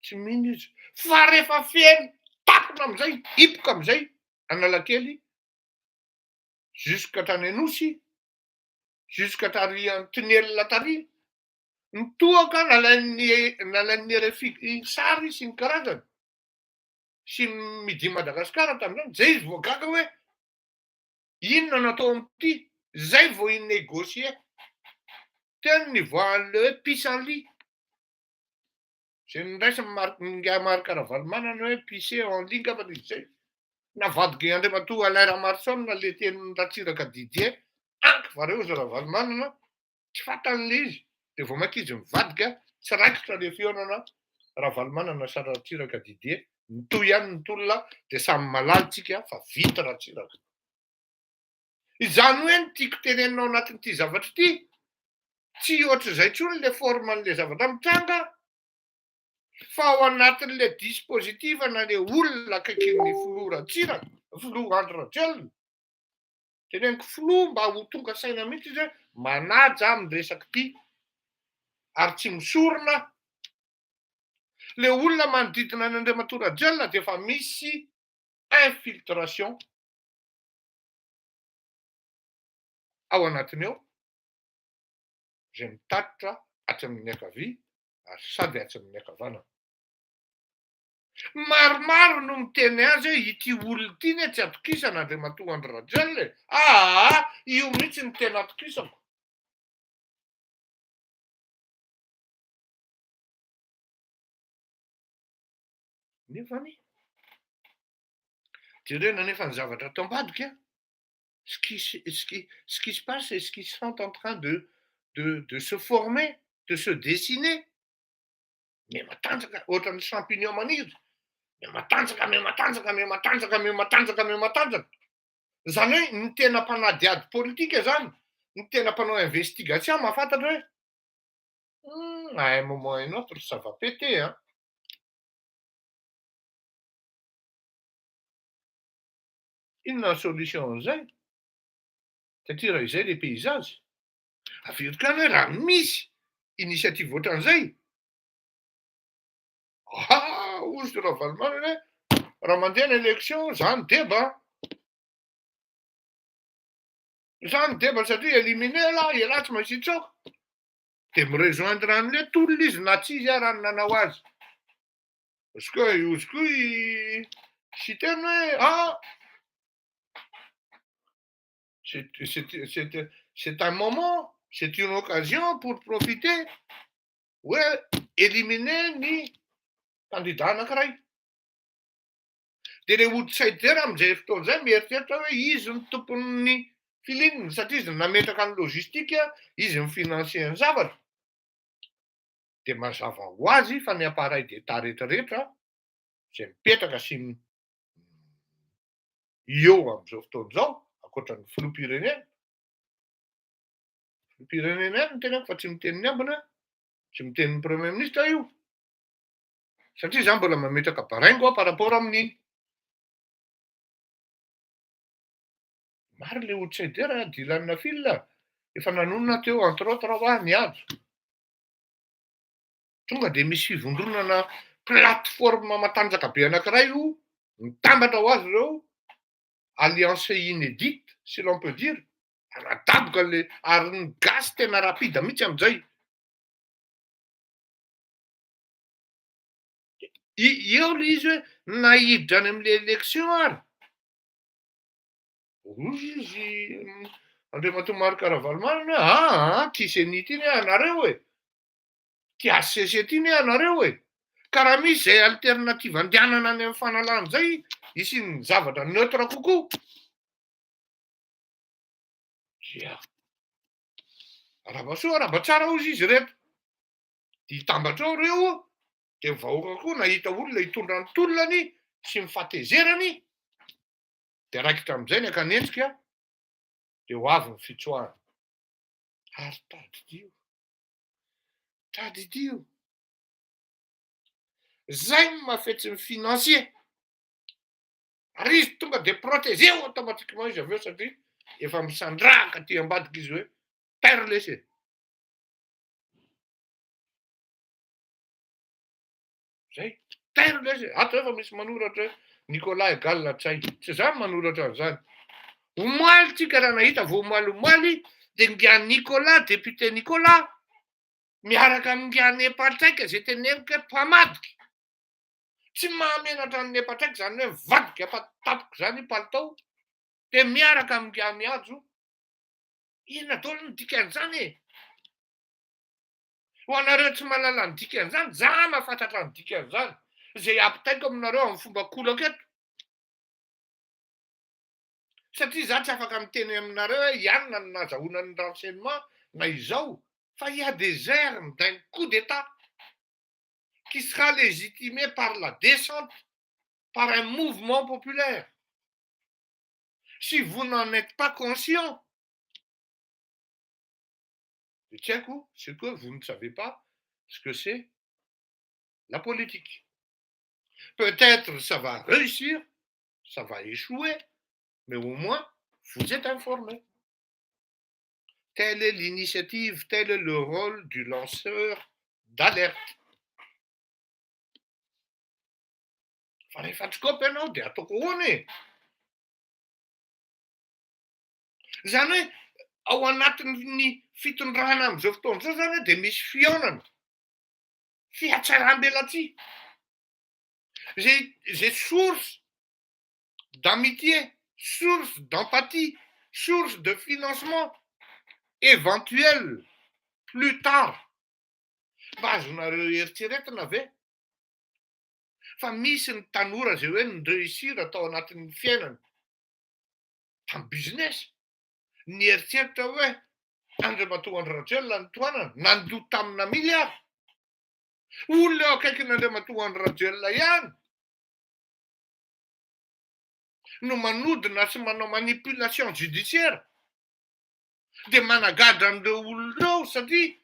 tsy mino izy fa rehefa feno tapona amizay hipoka amizay Analakely. jusque hatrany Anosy, jusque tary Antinelina tary, nitohaka nalain'ny nalain'ny RFI sary sy ny karazany sy ny Midi Madagascar tamin'izany, zay izy vao gaga hoe inona no atao amin'ity, zay vao hi-négocier. Teo ny nivoahan'ilay hoe pissenlit. Zay noraisin'i Marc Ingahy Marc Ravalomanana hoe pisser en lit angambany izy zay. Navadik'i Andriamatoa Alain Ramaroson le tenin'i Ratsiraka Didier, anky va reo ry Ravalomanana, tsy fantany le izy, de vao mainka izy nivadika, tsy raikitra le fihaonana Ravalomanana sy Ratsiraka Didier, nitohy ihany ny tolona de samy malala tsika fa vita Ratsiraka. Izany hoe ny tiako tenenina ao anatin'ity zavatra ity, tsy ohatr'izay intsony le forme an'le zavatra mitranga fa ao anatin'le dispositif na le olona akaikin'ny filoha Ratsiraka, filoha Andry Rajoelina, teneniko filoha mba ho tonga saina mihitsy izy hoe manaja aho amin'ny resaka ity ary tsy misorona aho. Le olona manodidina an'Andriamatoa Rajoelina dia efa misy infiltration ao anatiny ao izay mitatitra atsy amin'ny ankavia ary sady atsy amin'ny ankavanana. Maromaro no miteny azy hoe ity olona ity anie tsy atokisana Andriamatoa Andry Rajoelina e! Aa! Io mihitsy no tena atokisako. Nefany, jerena anefa ny zavatra ato ambadika, ce qui ce qui ce qui se passe et ce qui sont en train de de de se former, de se dessiner, mihamatanjaka ohatran'ny champignon maniry, mihamatanjaka, mihamatanjaka, mihamatanjaka, mihamatanjaka, mihamatanjaka. Izany hoe ny tena mpanadihady politika zany, ny tena mpanao investigation mahafantatra hoe hum à un moment ou un autre ça va péter an. Inona ny solution an'izay? Satria raha izay le paysage, averiko ihany hoe raha misy initiative ohatran'izay, ah hozy Ravalomanana hoe raha mandeha ny élection za mideba an, za mideba satria éliminé elah, elah tsy maintsy hitsoaka, de mi-rejoindre an'le tolona izy na tsy izy ara no nanao azy. Parce que hozy koa i Siteny hoe ah c'est c'est c'est c'est un moment, c'est une occasion pour profiter hoe éliminer ny candidat anankiray. De le outsider amin'izay fotoana izay mieritreritra hoe izy no tompon'ny feeling satria izy no nametraka ny logistique, izy mi-financer ny zavatra. Dia mazava ho azy fa ny appareil d'Etat rehetrarehetra izay mipetraka sy eo amin'izao fotoana izao, ankoatra ny filoham-pirenena, filoham-pirenena ihany no teneniko fa tsy miteny ny ambiny aho, tsy miteny ny premier ministre io, satria za mbola mametraka baraingo aho par rapport amin'iny. Maro le outsider Dylan Phil efa nanonona teo entre autres hoa ny Hajo. Tonga dia misy fivondronana plateforme matanjaka be anankiray io, mitambatra ho azy ireo, alliance inédite si l'on peut dire, hanadaboka an'le, ary ny gasy tena rapide mihitsy amin'izay. Eo le izy hoe na hiditra any amin'le élection ary, hoy izy Andriamatoa Marc Ravalomanana hoe aa ty ceni ty anie anareo e. Ty HCC ty ne anareo e! Ka raha misy zay alternative andehanana any amin'ny fanalana zay hisian'ny zavatra neutre kokoa dia arahaba soa arahaba tsara hozy izy ireto, de hitambatra eo reo de ny vahoaka koa nahita olona hitondra ny tolonany sy ny fahatezerany de raikitra amizay ny ankanenjika de ho avy ny fitsoahana ary tadidio. Tadidio. Zay no mahafetsy ny financier. Ary izy tonga de protégé automatiquement izy avy eo satria efa misandrahaka aty ambadika izy hoe tairo lesy e. Zay. Tairo lesy e. Ato efa misy manoratra hoe Nicolas égale Ntsay. Tsy za no manoratra an'izany. Omaly tsika raha nahita vao omaly omaly dia ingahy Nicolas, député Nicolas, miaraka amin'ingahy Nepatraika izay teneniko hoe mpamadika. Tsy mahamenatra an'i Nepatraika izany hoe mivadika tapoko izany palitao dia miaraka amin'ingahy Mihajo. Inona daholo ny dikan'izany e? Ho anareo tsy mahalala ny dikan'izany, za mahafantatra ny dikan'izany, izay ampitaiko aminareo amin'ny fomba kolaka eto. Satria za tsy afaka miteny aminareo hoe ianona no nahazahoana ny renseignement na izao, fa il y a des germes d'un coup d'Etat qui sera légitimé par la descente par un mouvement populaire. Si vous n'en êtes pas conscient, de tsy haiko, c'est que vous ne savez pas ce que c'est la politique. Peut-être ça va réussir, ça va échouer, mais au moins vous êtes informé. Telle est l'initiative, tel est le rôle du lanceur d'alerte. Fa rehefa tsy kopy ianao dia ataoko ahoana e? Izany hoe ao anatin'ny fitondrana amin'izao fotoana izao izany dia misy fihaonana, fihatsaram-belatsihy, izay izay source d'amitié, source d'empathie, source de financement éventuel plus tard. Mba azonareo eritreretina ve fa misy ny tanora izay hoe ni-réussir tao anatin'ny fiainana tamin'ny business, nieritreritra hoe Andriamatoa Andry Rajoelina no tohanana, nandoa tamina milliards. Olona eo akaikin'Andriamatoa Andry Rajoelina ihany no manodina sy manao manipulation judiciaire dia managadra an'ireo olona ireo satria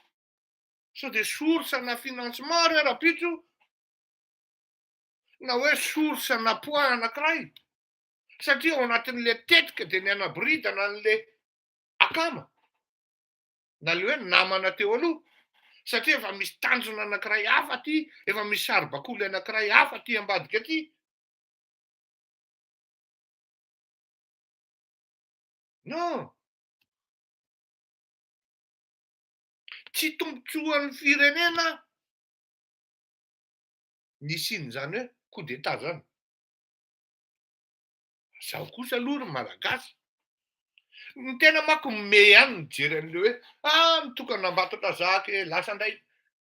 sao dia source na financement ireo rahampitso na hoe source na poids anankiray satria ao anatin'le tetika dia ny hanaboridana an'le akama na le hoe namana teo aloha satria efa misy tanjona anankiray hafa aty, efa misy saribakoly anankiray hafa aty ambadika aty. Non! Tsy tombontsoan'ny firenena ny hisian'izany hoe coup d'état zany. Zaho kosa aloha ry Malagasy, ny tena manko mimehy ihany mijery an'le hoe ah mitokana Ambatondrazaka e, lasa indray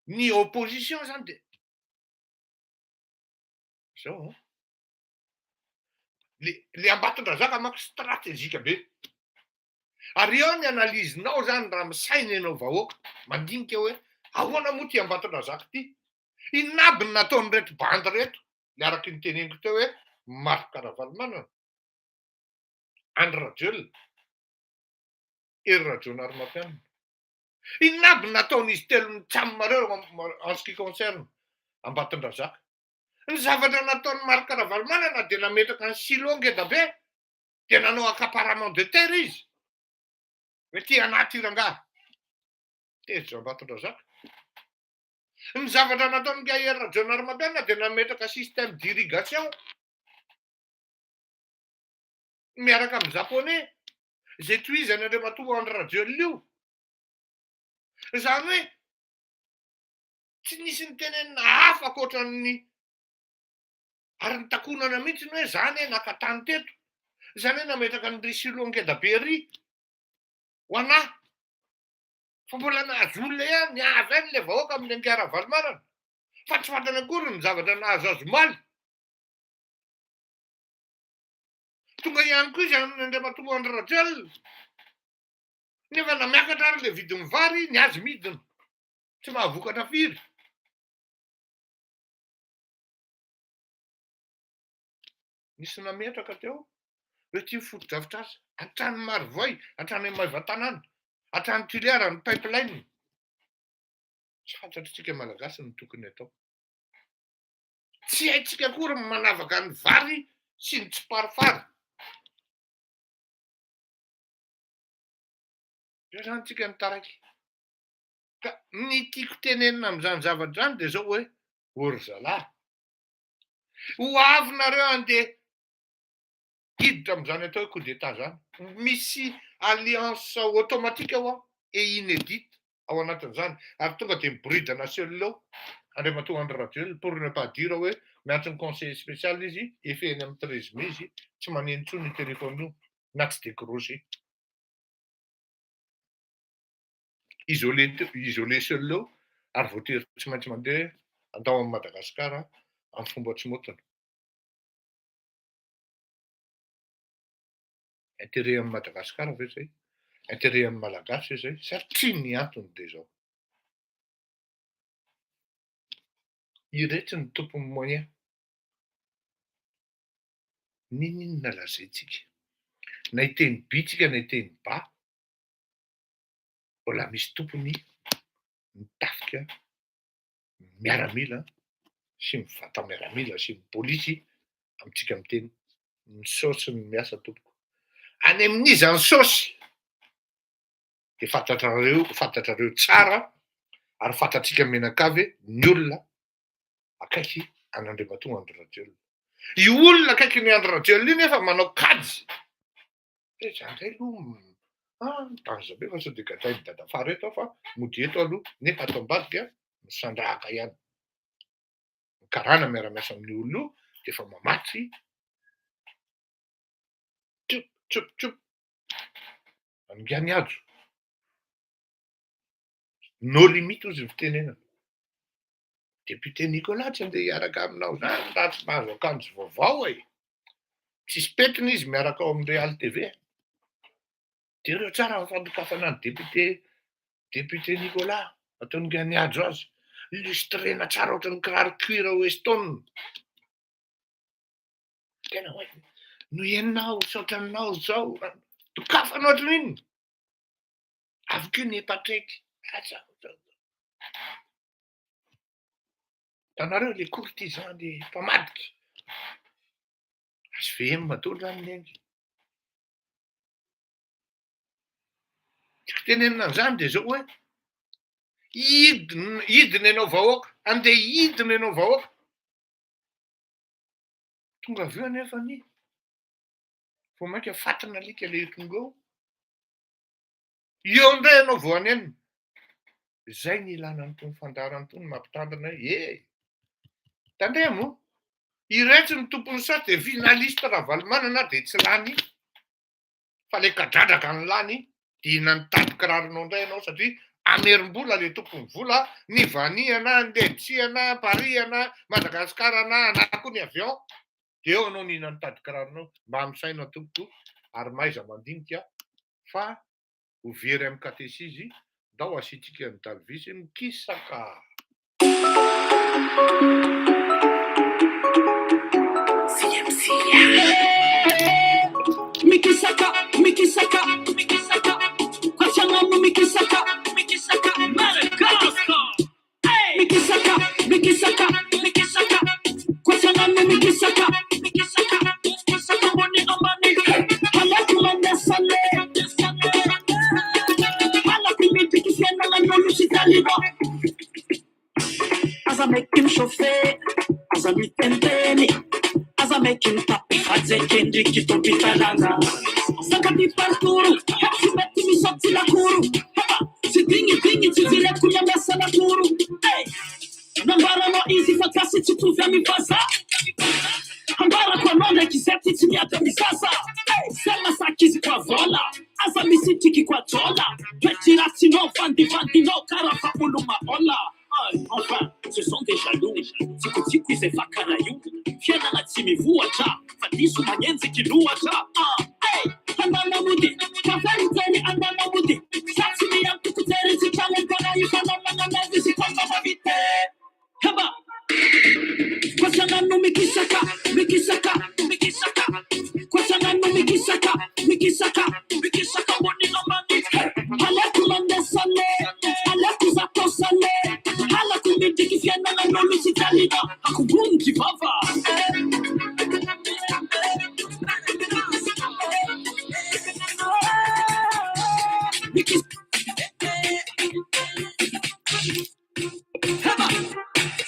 ny opposition zany de zao an, le le Ambatondrazaka manko stratégique be, ary eo ny analyse-nao zany raha misaina ianao vahoaka, mandinika hoe ahoana moa ty Ambatondrazaka ty, inona aby ny nataon'ireto bandy reto, le araky ny teneniko teo hoe Marc Ravalomanana, Andry Rajoelina, Hery Rajaonarimampianina. Inona aby ny nataon'izy telo mitsam reo en ce qui concerne Ambatondrazaka? Ny zavatra nataon'i Marc Ravalomanana dia nametraka ny silo ngeda be dia nanao accaparement de terre izy hoe ty anaty rangahy. Tezitra Ambatondrazaka. Ny zavatra nataon'ingahy Hery Rajaonarimampianina dia nametraka système d'irrigation miaraka amin'ny japonais izay tohizany Andriamatoa Andry Rajoelina io. Izany hoe tsy nisy nitenenina hafa ankoatran'ny ary nitakonana mihitsy ny hoe za anie naka tany teto, za anie nametraka an'ry silo ngeda be ry ho anah. Fa mbola nahazo olona ihany, niavy ihany ilay vahoaka amin'ny Ingahy Ravalomanana. Fa tsy fantany akory ny zavatra nahazo azy omaly. Tonga ihany koa izy amin'ny Andriamatoa Andry Rajoelina. Nefa na miakatra ary ilay vidin'ny vary, ny azy midina. Tsy mahavokatra firy. Nisy nametraka teo hoe ity fotodrafitrasa, hatrany Marovoay, hatrany Maevatanàna, hatrany Toliara ny pipeline. Tsy fantatr'tsika Malagasy ny tokony atao. Tsy haintsika akory ny manavaka ny vary sy ny tsiparifary. Zay zany tsika ny taraiky. Ka ny tiako tenenina amin'izany zavatra izany dia zao hoe, ô ry zalahy, Ho avy nareo andeha hiditra amin'izany atao hoe coup d'état zany. Misy alliance automatique ho'a et inédite ao anatin'izany ary tonga dia miboridana seul eo Andriamatoa Andry Rajoelina pour ne pas dire hoe miantso ny conseiller spécial izy efa eny amin'ny 13 mai izy tsy maneno intsony io téléphone io na tsy décroché. Isolé isolé seul eo ary voatery tsy maintsy mandeha handao an'i Madagasikara amin'ny fomba tsy maotina. Intérêt an'i Madagascar ve zay? Intérêt an'ny Malagasy ve zay? Satria ny antony dia izao. Iretsy ny tompon'ny moyen. N'inon'inona lazaintsika, na hiteny by tsika na hiteny ba, mbola misy tompony ny tafika miaramila sy ny vata miaramila sy ny polisy amintsika miteny ny saosy no miasa tompoko. Any amin'iza ny saosy? Dia fantatrareo, fantatrareo tsara ary fantatsika mianakavy ny olona akaiky an'Andriamatoa Andry Rajoelina. Io olona akaiky ny Andry Rajoelina io nefa manao kajy. Dia za ndray aloha ah danger be fa sao dia gadrain'i dadafara eto aho fa mody eto aloha nefa ato ambadika misandrahaka ihany. Ny karana miara-miasa amin'io olona io dia efa mamatsy tsup tsup tsup an'ingahy Hajo. No limite hozy ny fitenenana. Député Nicolas tsy andeha hiaraka aminao zany raha tsy mahazo akanjo vaovao e. Tsisy pentina izy miaraka ao amin'ny Real TV. Jereo tsara ny fandokafana ny député député Nicolas ataon'i Nihajo azy. Lustrena tsara ohatran'ny kiraro cuir Weston. Tena hoe no ianao misaotra anao zao. Dokafana ohatran'ny inona? Avy koa ny Patrick. Asa. Hitanareo le courtisan le mpamadika. HVM daholo zany ny engy. Tiako tenenina an'izany de zao hoe hidina hidina ianao vahoaka, andeha hidina ianao vahoaka. Tonga avy eo anefa ny vao mainka fatin'alika le tonga eo. Eo indray ianao vao hanenina. Izay ny ilana an'itony fandaharana itony mampitandrina hoe e! Tandremo, iretsy ny tompon'ny saha dia finaliste Ravalomanana dia tsy lany fa le kadradraka ny lany dia na nitady kiraronao indray ianao satria amerim-bola le tompon'ny vola, ny vanihana, ny letsiana, Paris-ana, Madagasikara-ana, ana koa ny avion, dia eo ianao nihina nitady kiraronao. Mba misaina tompoko ary mahaiza mandinika fa ho very amin'ny katesizy, ndao asiantsika an'i Dalvis mikisaka. Mikisaka, mikisaka, mikisaka, Kwasianano mikisaka, mikisaka, Madagascar. Mikisaka, mikisaka, mikisaka, Kwasianano mikisaka, mikisaka, mikisaka, ambony ambany, Halako mandeha sale, Halako midriky fiainanan'olo tsy taliba. Aza maiky mi-chauffer, aza miteniteny, aza maiky mitapy fa jekendriky tompon-tanàna. Sankaty parcours, tsy mety misaoty lakoro, tsy dignidigny tsy jereko miamesa lakoro. Nambaranao izy fa gasy tsy tovy amy vazaha, ambarako anao ndraiky zay ty tsy miady amy zaza. Zay masaky izy koa vôla. Aza misitriky kwa jôla Toetry ratsinao vandivandinao kara fa olo maôla Enfin ce sont des jaloux Tsikotsiko izay fa kara io Fiainana tsy mivoatra Fa diso magnenjiky loatra Ah hey Andana mody Kafe mijery andana mody Sa tsy miantoko jery tsy tragnom-panahy Fa namananao izy kwa mavite Haba! Koa mikisaka, mikisaka, mikisaka. Koa mikisaka, mikisaka, mikisaka ambony ambany. Halako mandeha sale, halako zato sale. Halako midriky fiainanan'olo tsy jalina. Akobonky vava. Mikisaka.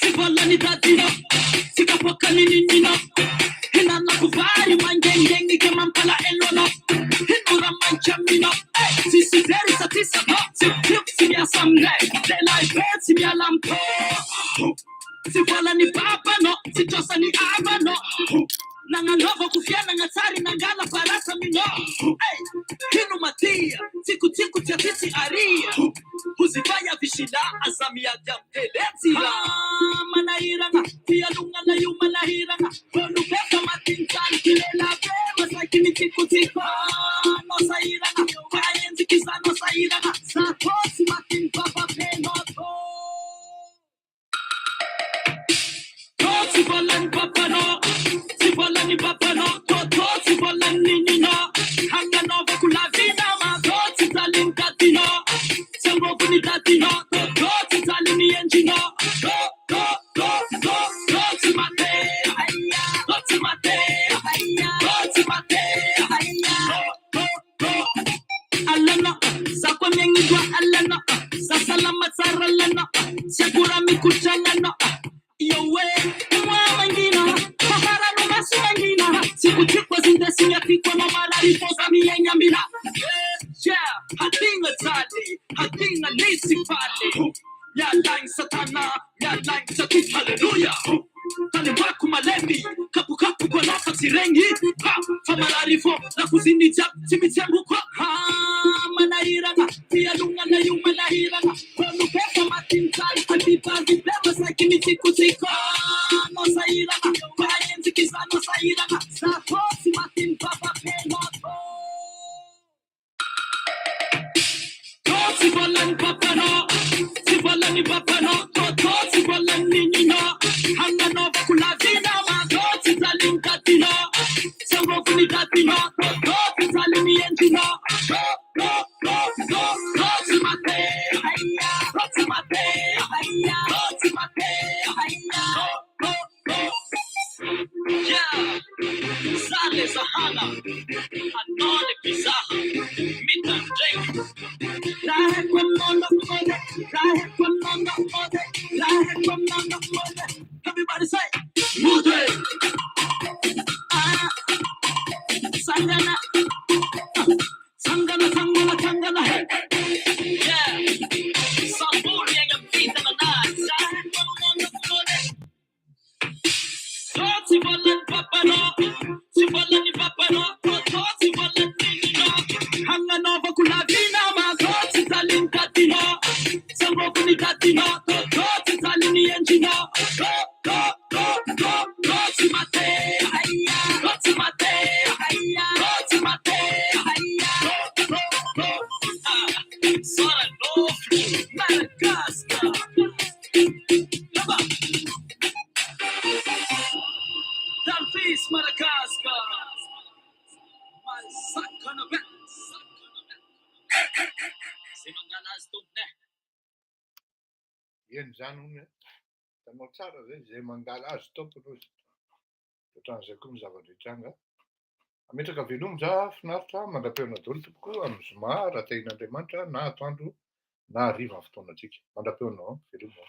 Tsy vola nitadiana, tsy kapoaka nininina. Hinanako vary mangengeny ke mampalahelo anao. Tsy miala amiko. Tsy volan'ny babanao, tsy trosan'ny havanao. Nagnanaovako fiainana tsary nangala parasa aminao. Hey, ino matia, tsikotsiko tsy aty tsy aria. Hozivay avy sila, aza miady amin'ny tele tsila. Ah, manahirana, fialonana io manahirana. Olo be fa matinitany, kilela be masaky mitsikotsiko. Ah, nao sahirana, fa enjiky za nao sahirana. Za tô tsy matin'ny bababenao tô. Tô tsy volan'ny babanao, tsy volan'ny babanao, tô tô tsy volan'ny nininao. Hagnanaovako lavina ma, tô tsy jalin'ny dadinao, tsy angovon'ny dadinao, tô tô tsy jalin'ny endrinao. Tô tô tô tô tô tsy mate, aia, tô tsy mate, aia, tô tsy mate, aia, tô tô tô. Alana, za koa miagnidwa alana, za salama tsara alana, tsy akora mikotrana. Yowe, mwa mangina, faharano maso mangina, tsikotsiko zindesigna tiako anao marary fô za miaigna amina. Yeah, hadigna jaly, hadigna lesy faly. Mialaigny satana, mialaigny tsy aty, haleloia. Tany malemy, kapokapoko anao fa tsy regny. Ha, fa marary fô, lakoziny jiaby tsy mitsemboko. Ha, manahirana, fialonana io manahirana. Olo be fa matinitany, antipazy be masaky mitsikotsiko. Nao sahirana, fa enjiky za nao sahirana. Za tô tsy matin'ny bababenao tô. Tô tsy volan'ny babanao, tsy volan'ny babanao, tô tô tsy volan'ny nininao. Hagnanaovako lavina ma, tô tsy jalin'ny dadinao, tsy angovon'ny dadinao, tô tô tsy jalin'ny endrinao. Tô tô tô tô tô tsy mate, aia, tô tsy mate, aia, tô tsy mate, aia, tô tô tô. Yeah, za le zahana, anao le mpizaha, mitandregny. Raha aminao mode, raha aminao mode, raha aminao mode. Everybody say, mode. Ah, sangana, sangana, sangana, sangana. Hey, yeah. Sambory agny amin'ny fitananazy. Raha aminao mode. Tô tsy volan'ny babanao, tsy volan'ny babanao, tô tô tsy volan'ny nininao. Hagnanaovako lavina ma, tô tsy jalin'ny dadinao, tsy angovon'ny dadinao, tô tô tsy jalin'ny endrinao. Tô tô tô tô tô tsy mate, aia, tô tsy mate, aia, tô tsy mate, aia, tô tô tô. Ah, Sora nofo, Madagascar. Yaba. Dalvis Madagascar. Masakana be. Zay mangala azy tompony e. Eny zany hono e, hitanao tsara zay, zay mandala azy tompony ozy. Ohatran'izay koa ny zava-drehetra Ametraka veloma za finaritra mandra-pihaona daholo tompoko amin'ny zoma raha tahian'Andriamanitra na atoandro na hariva ny fotoanantsika. Mandra-pihaona veloma.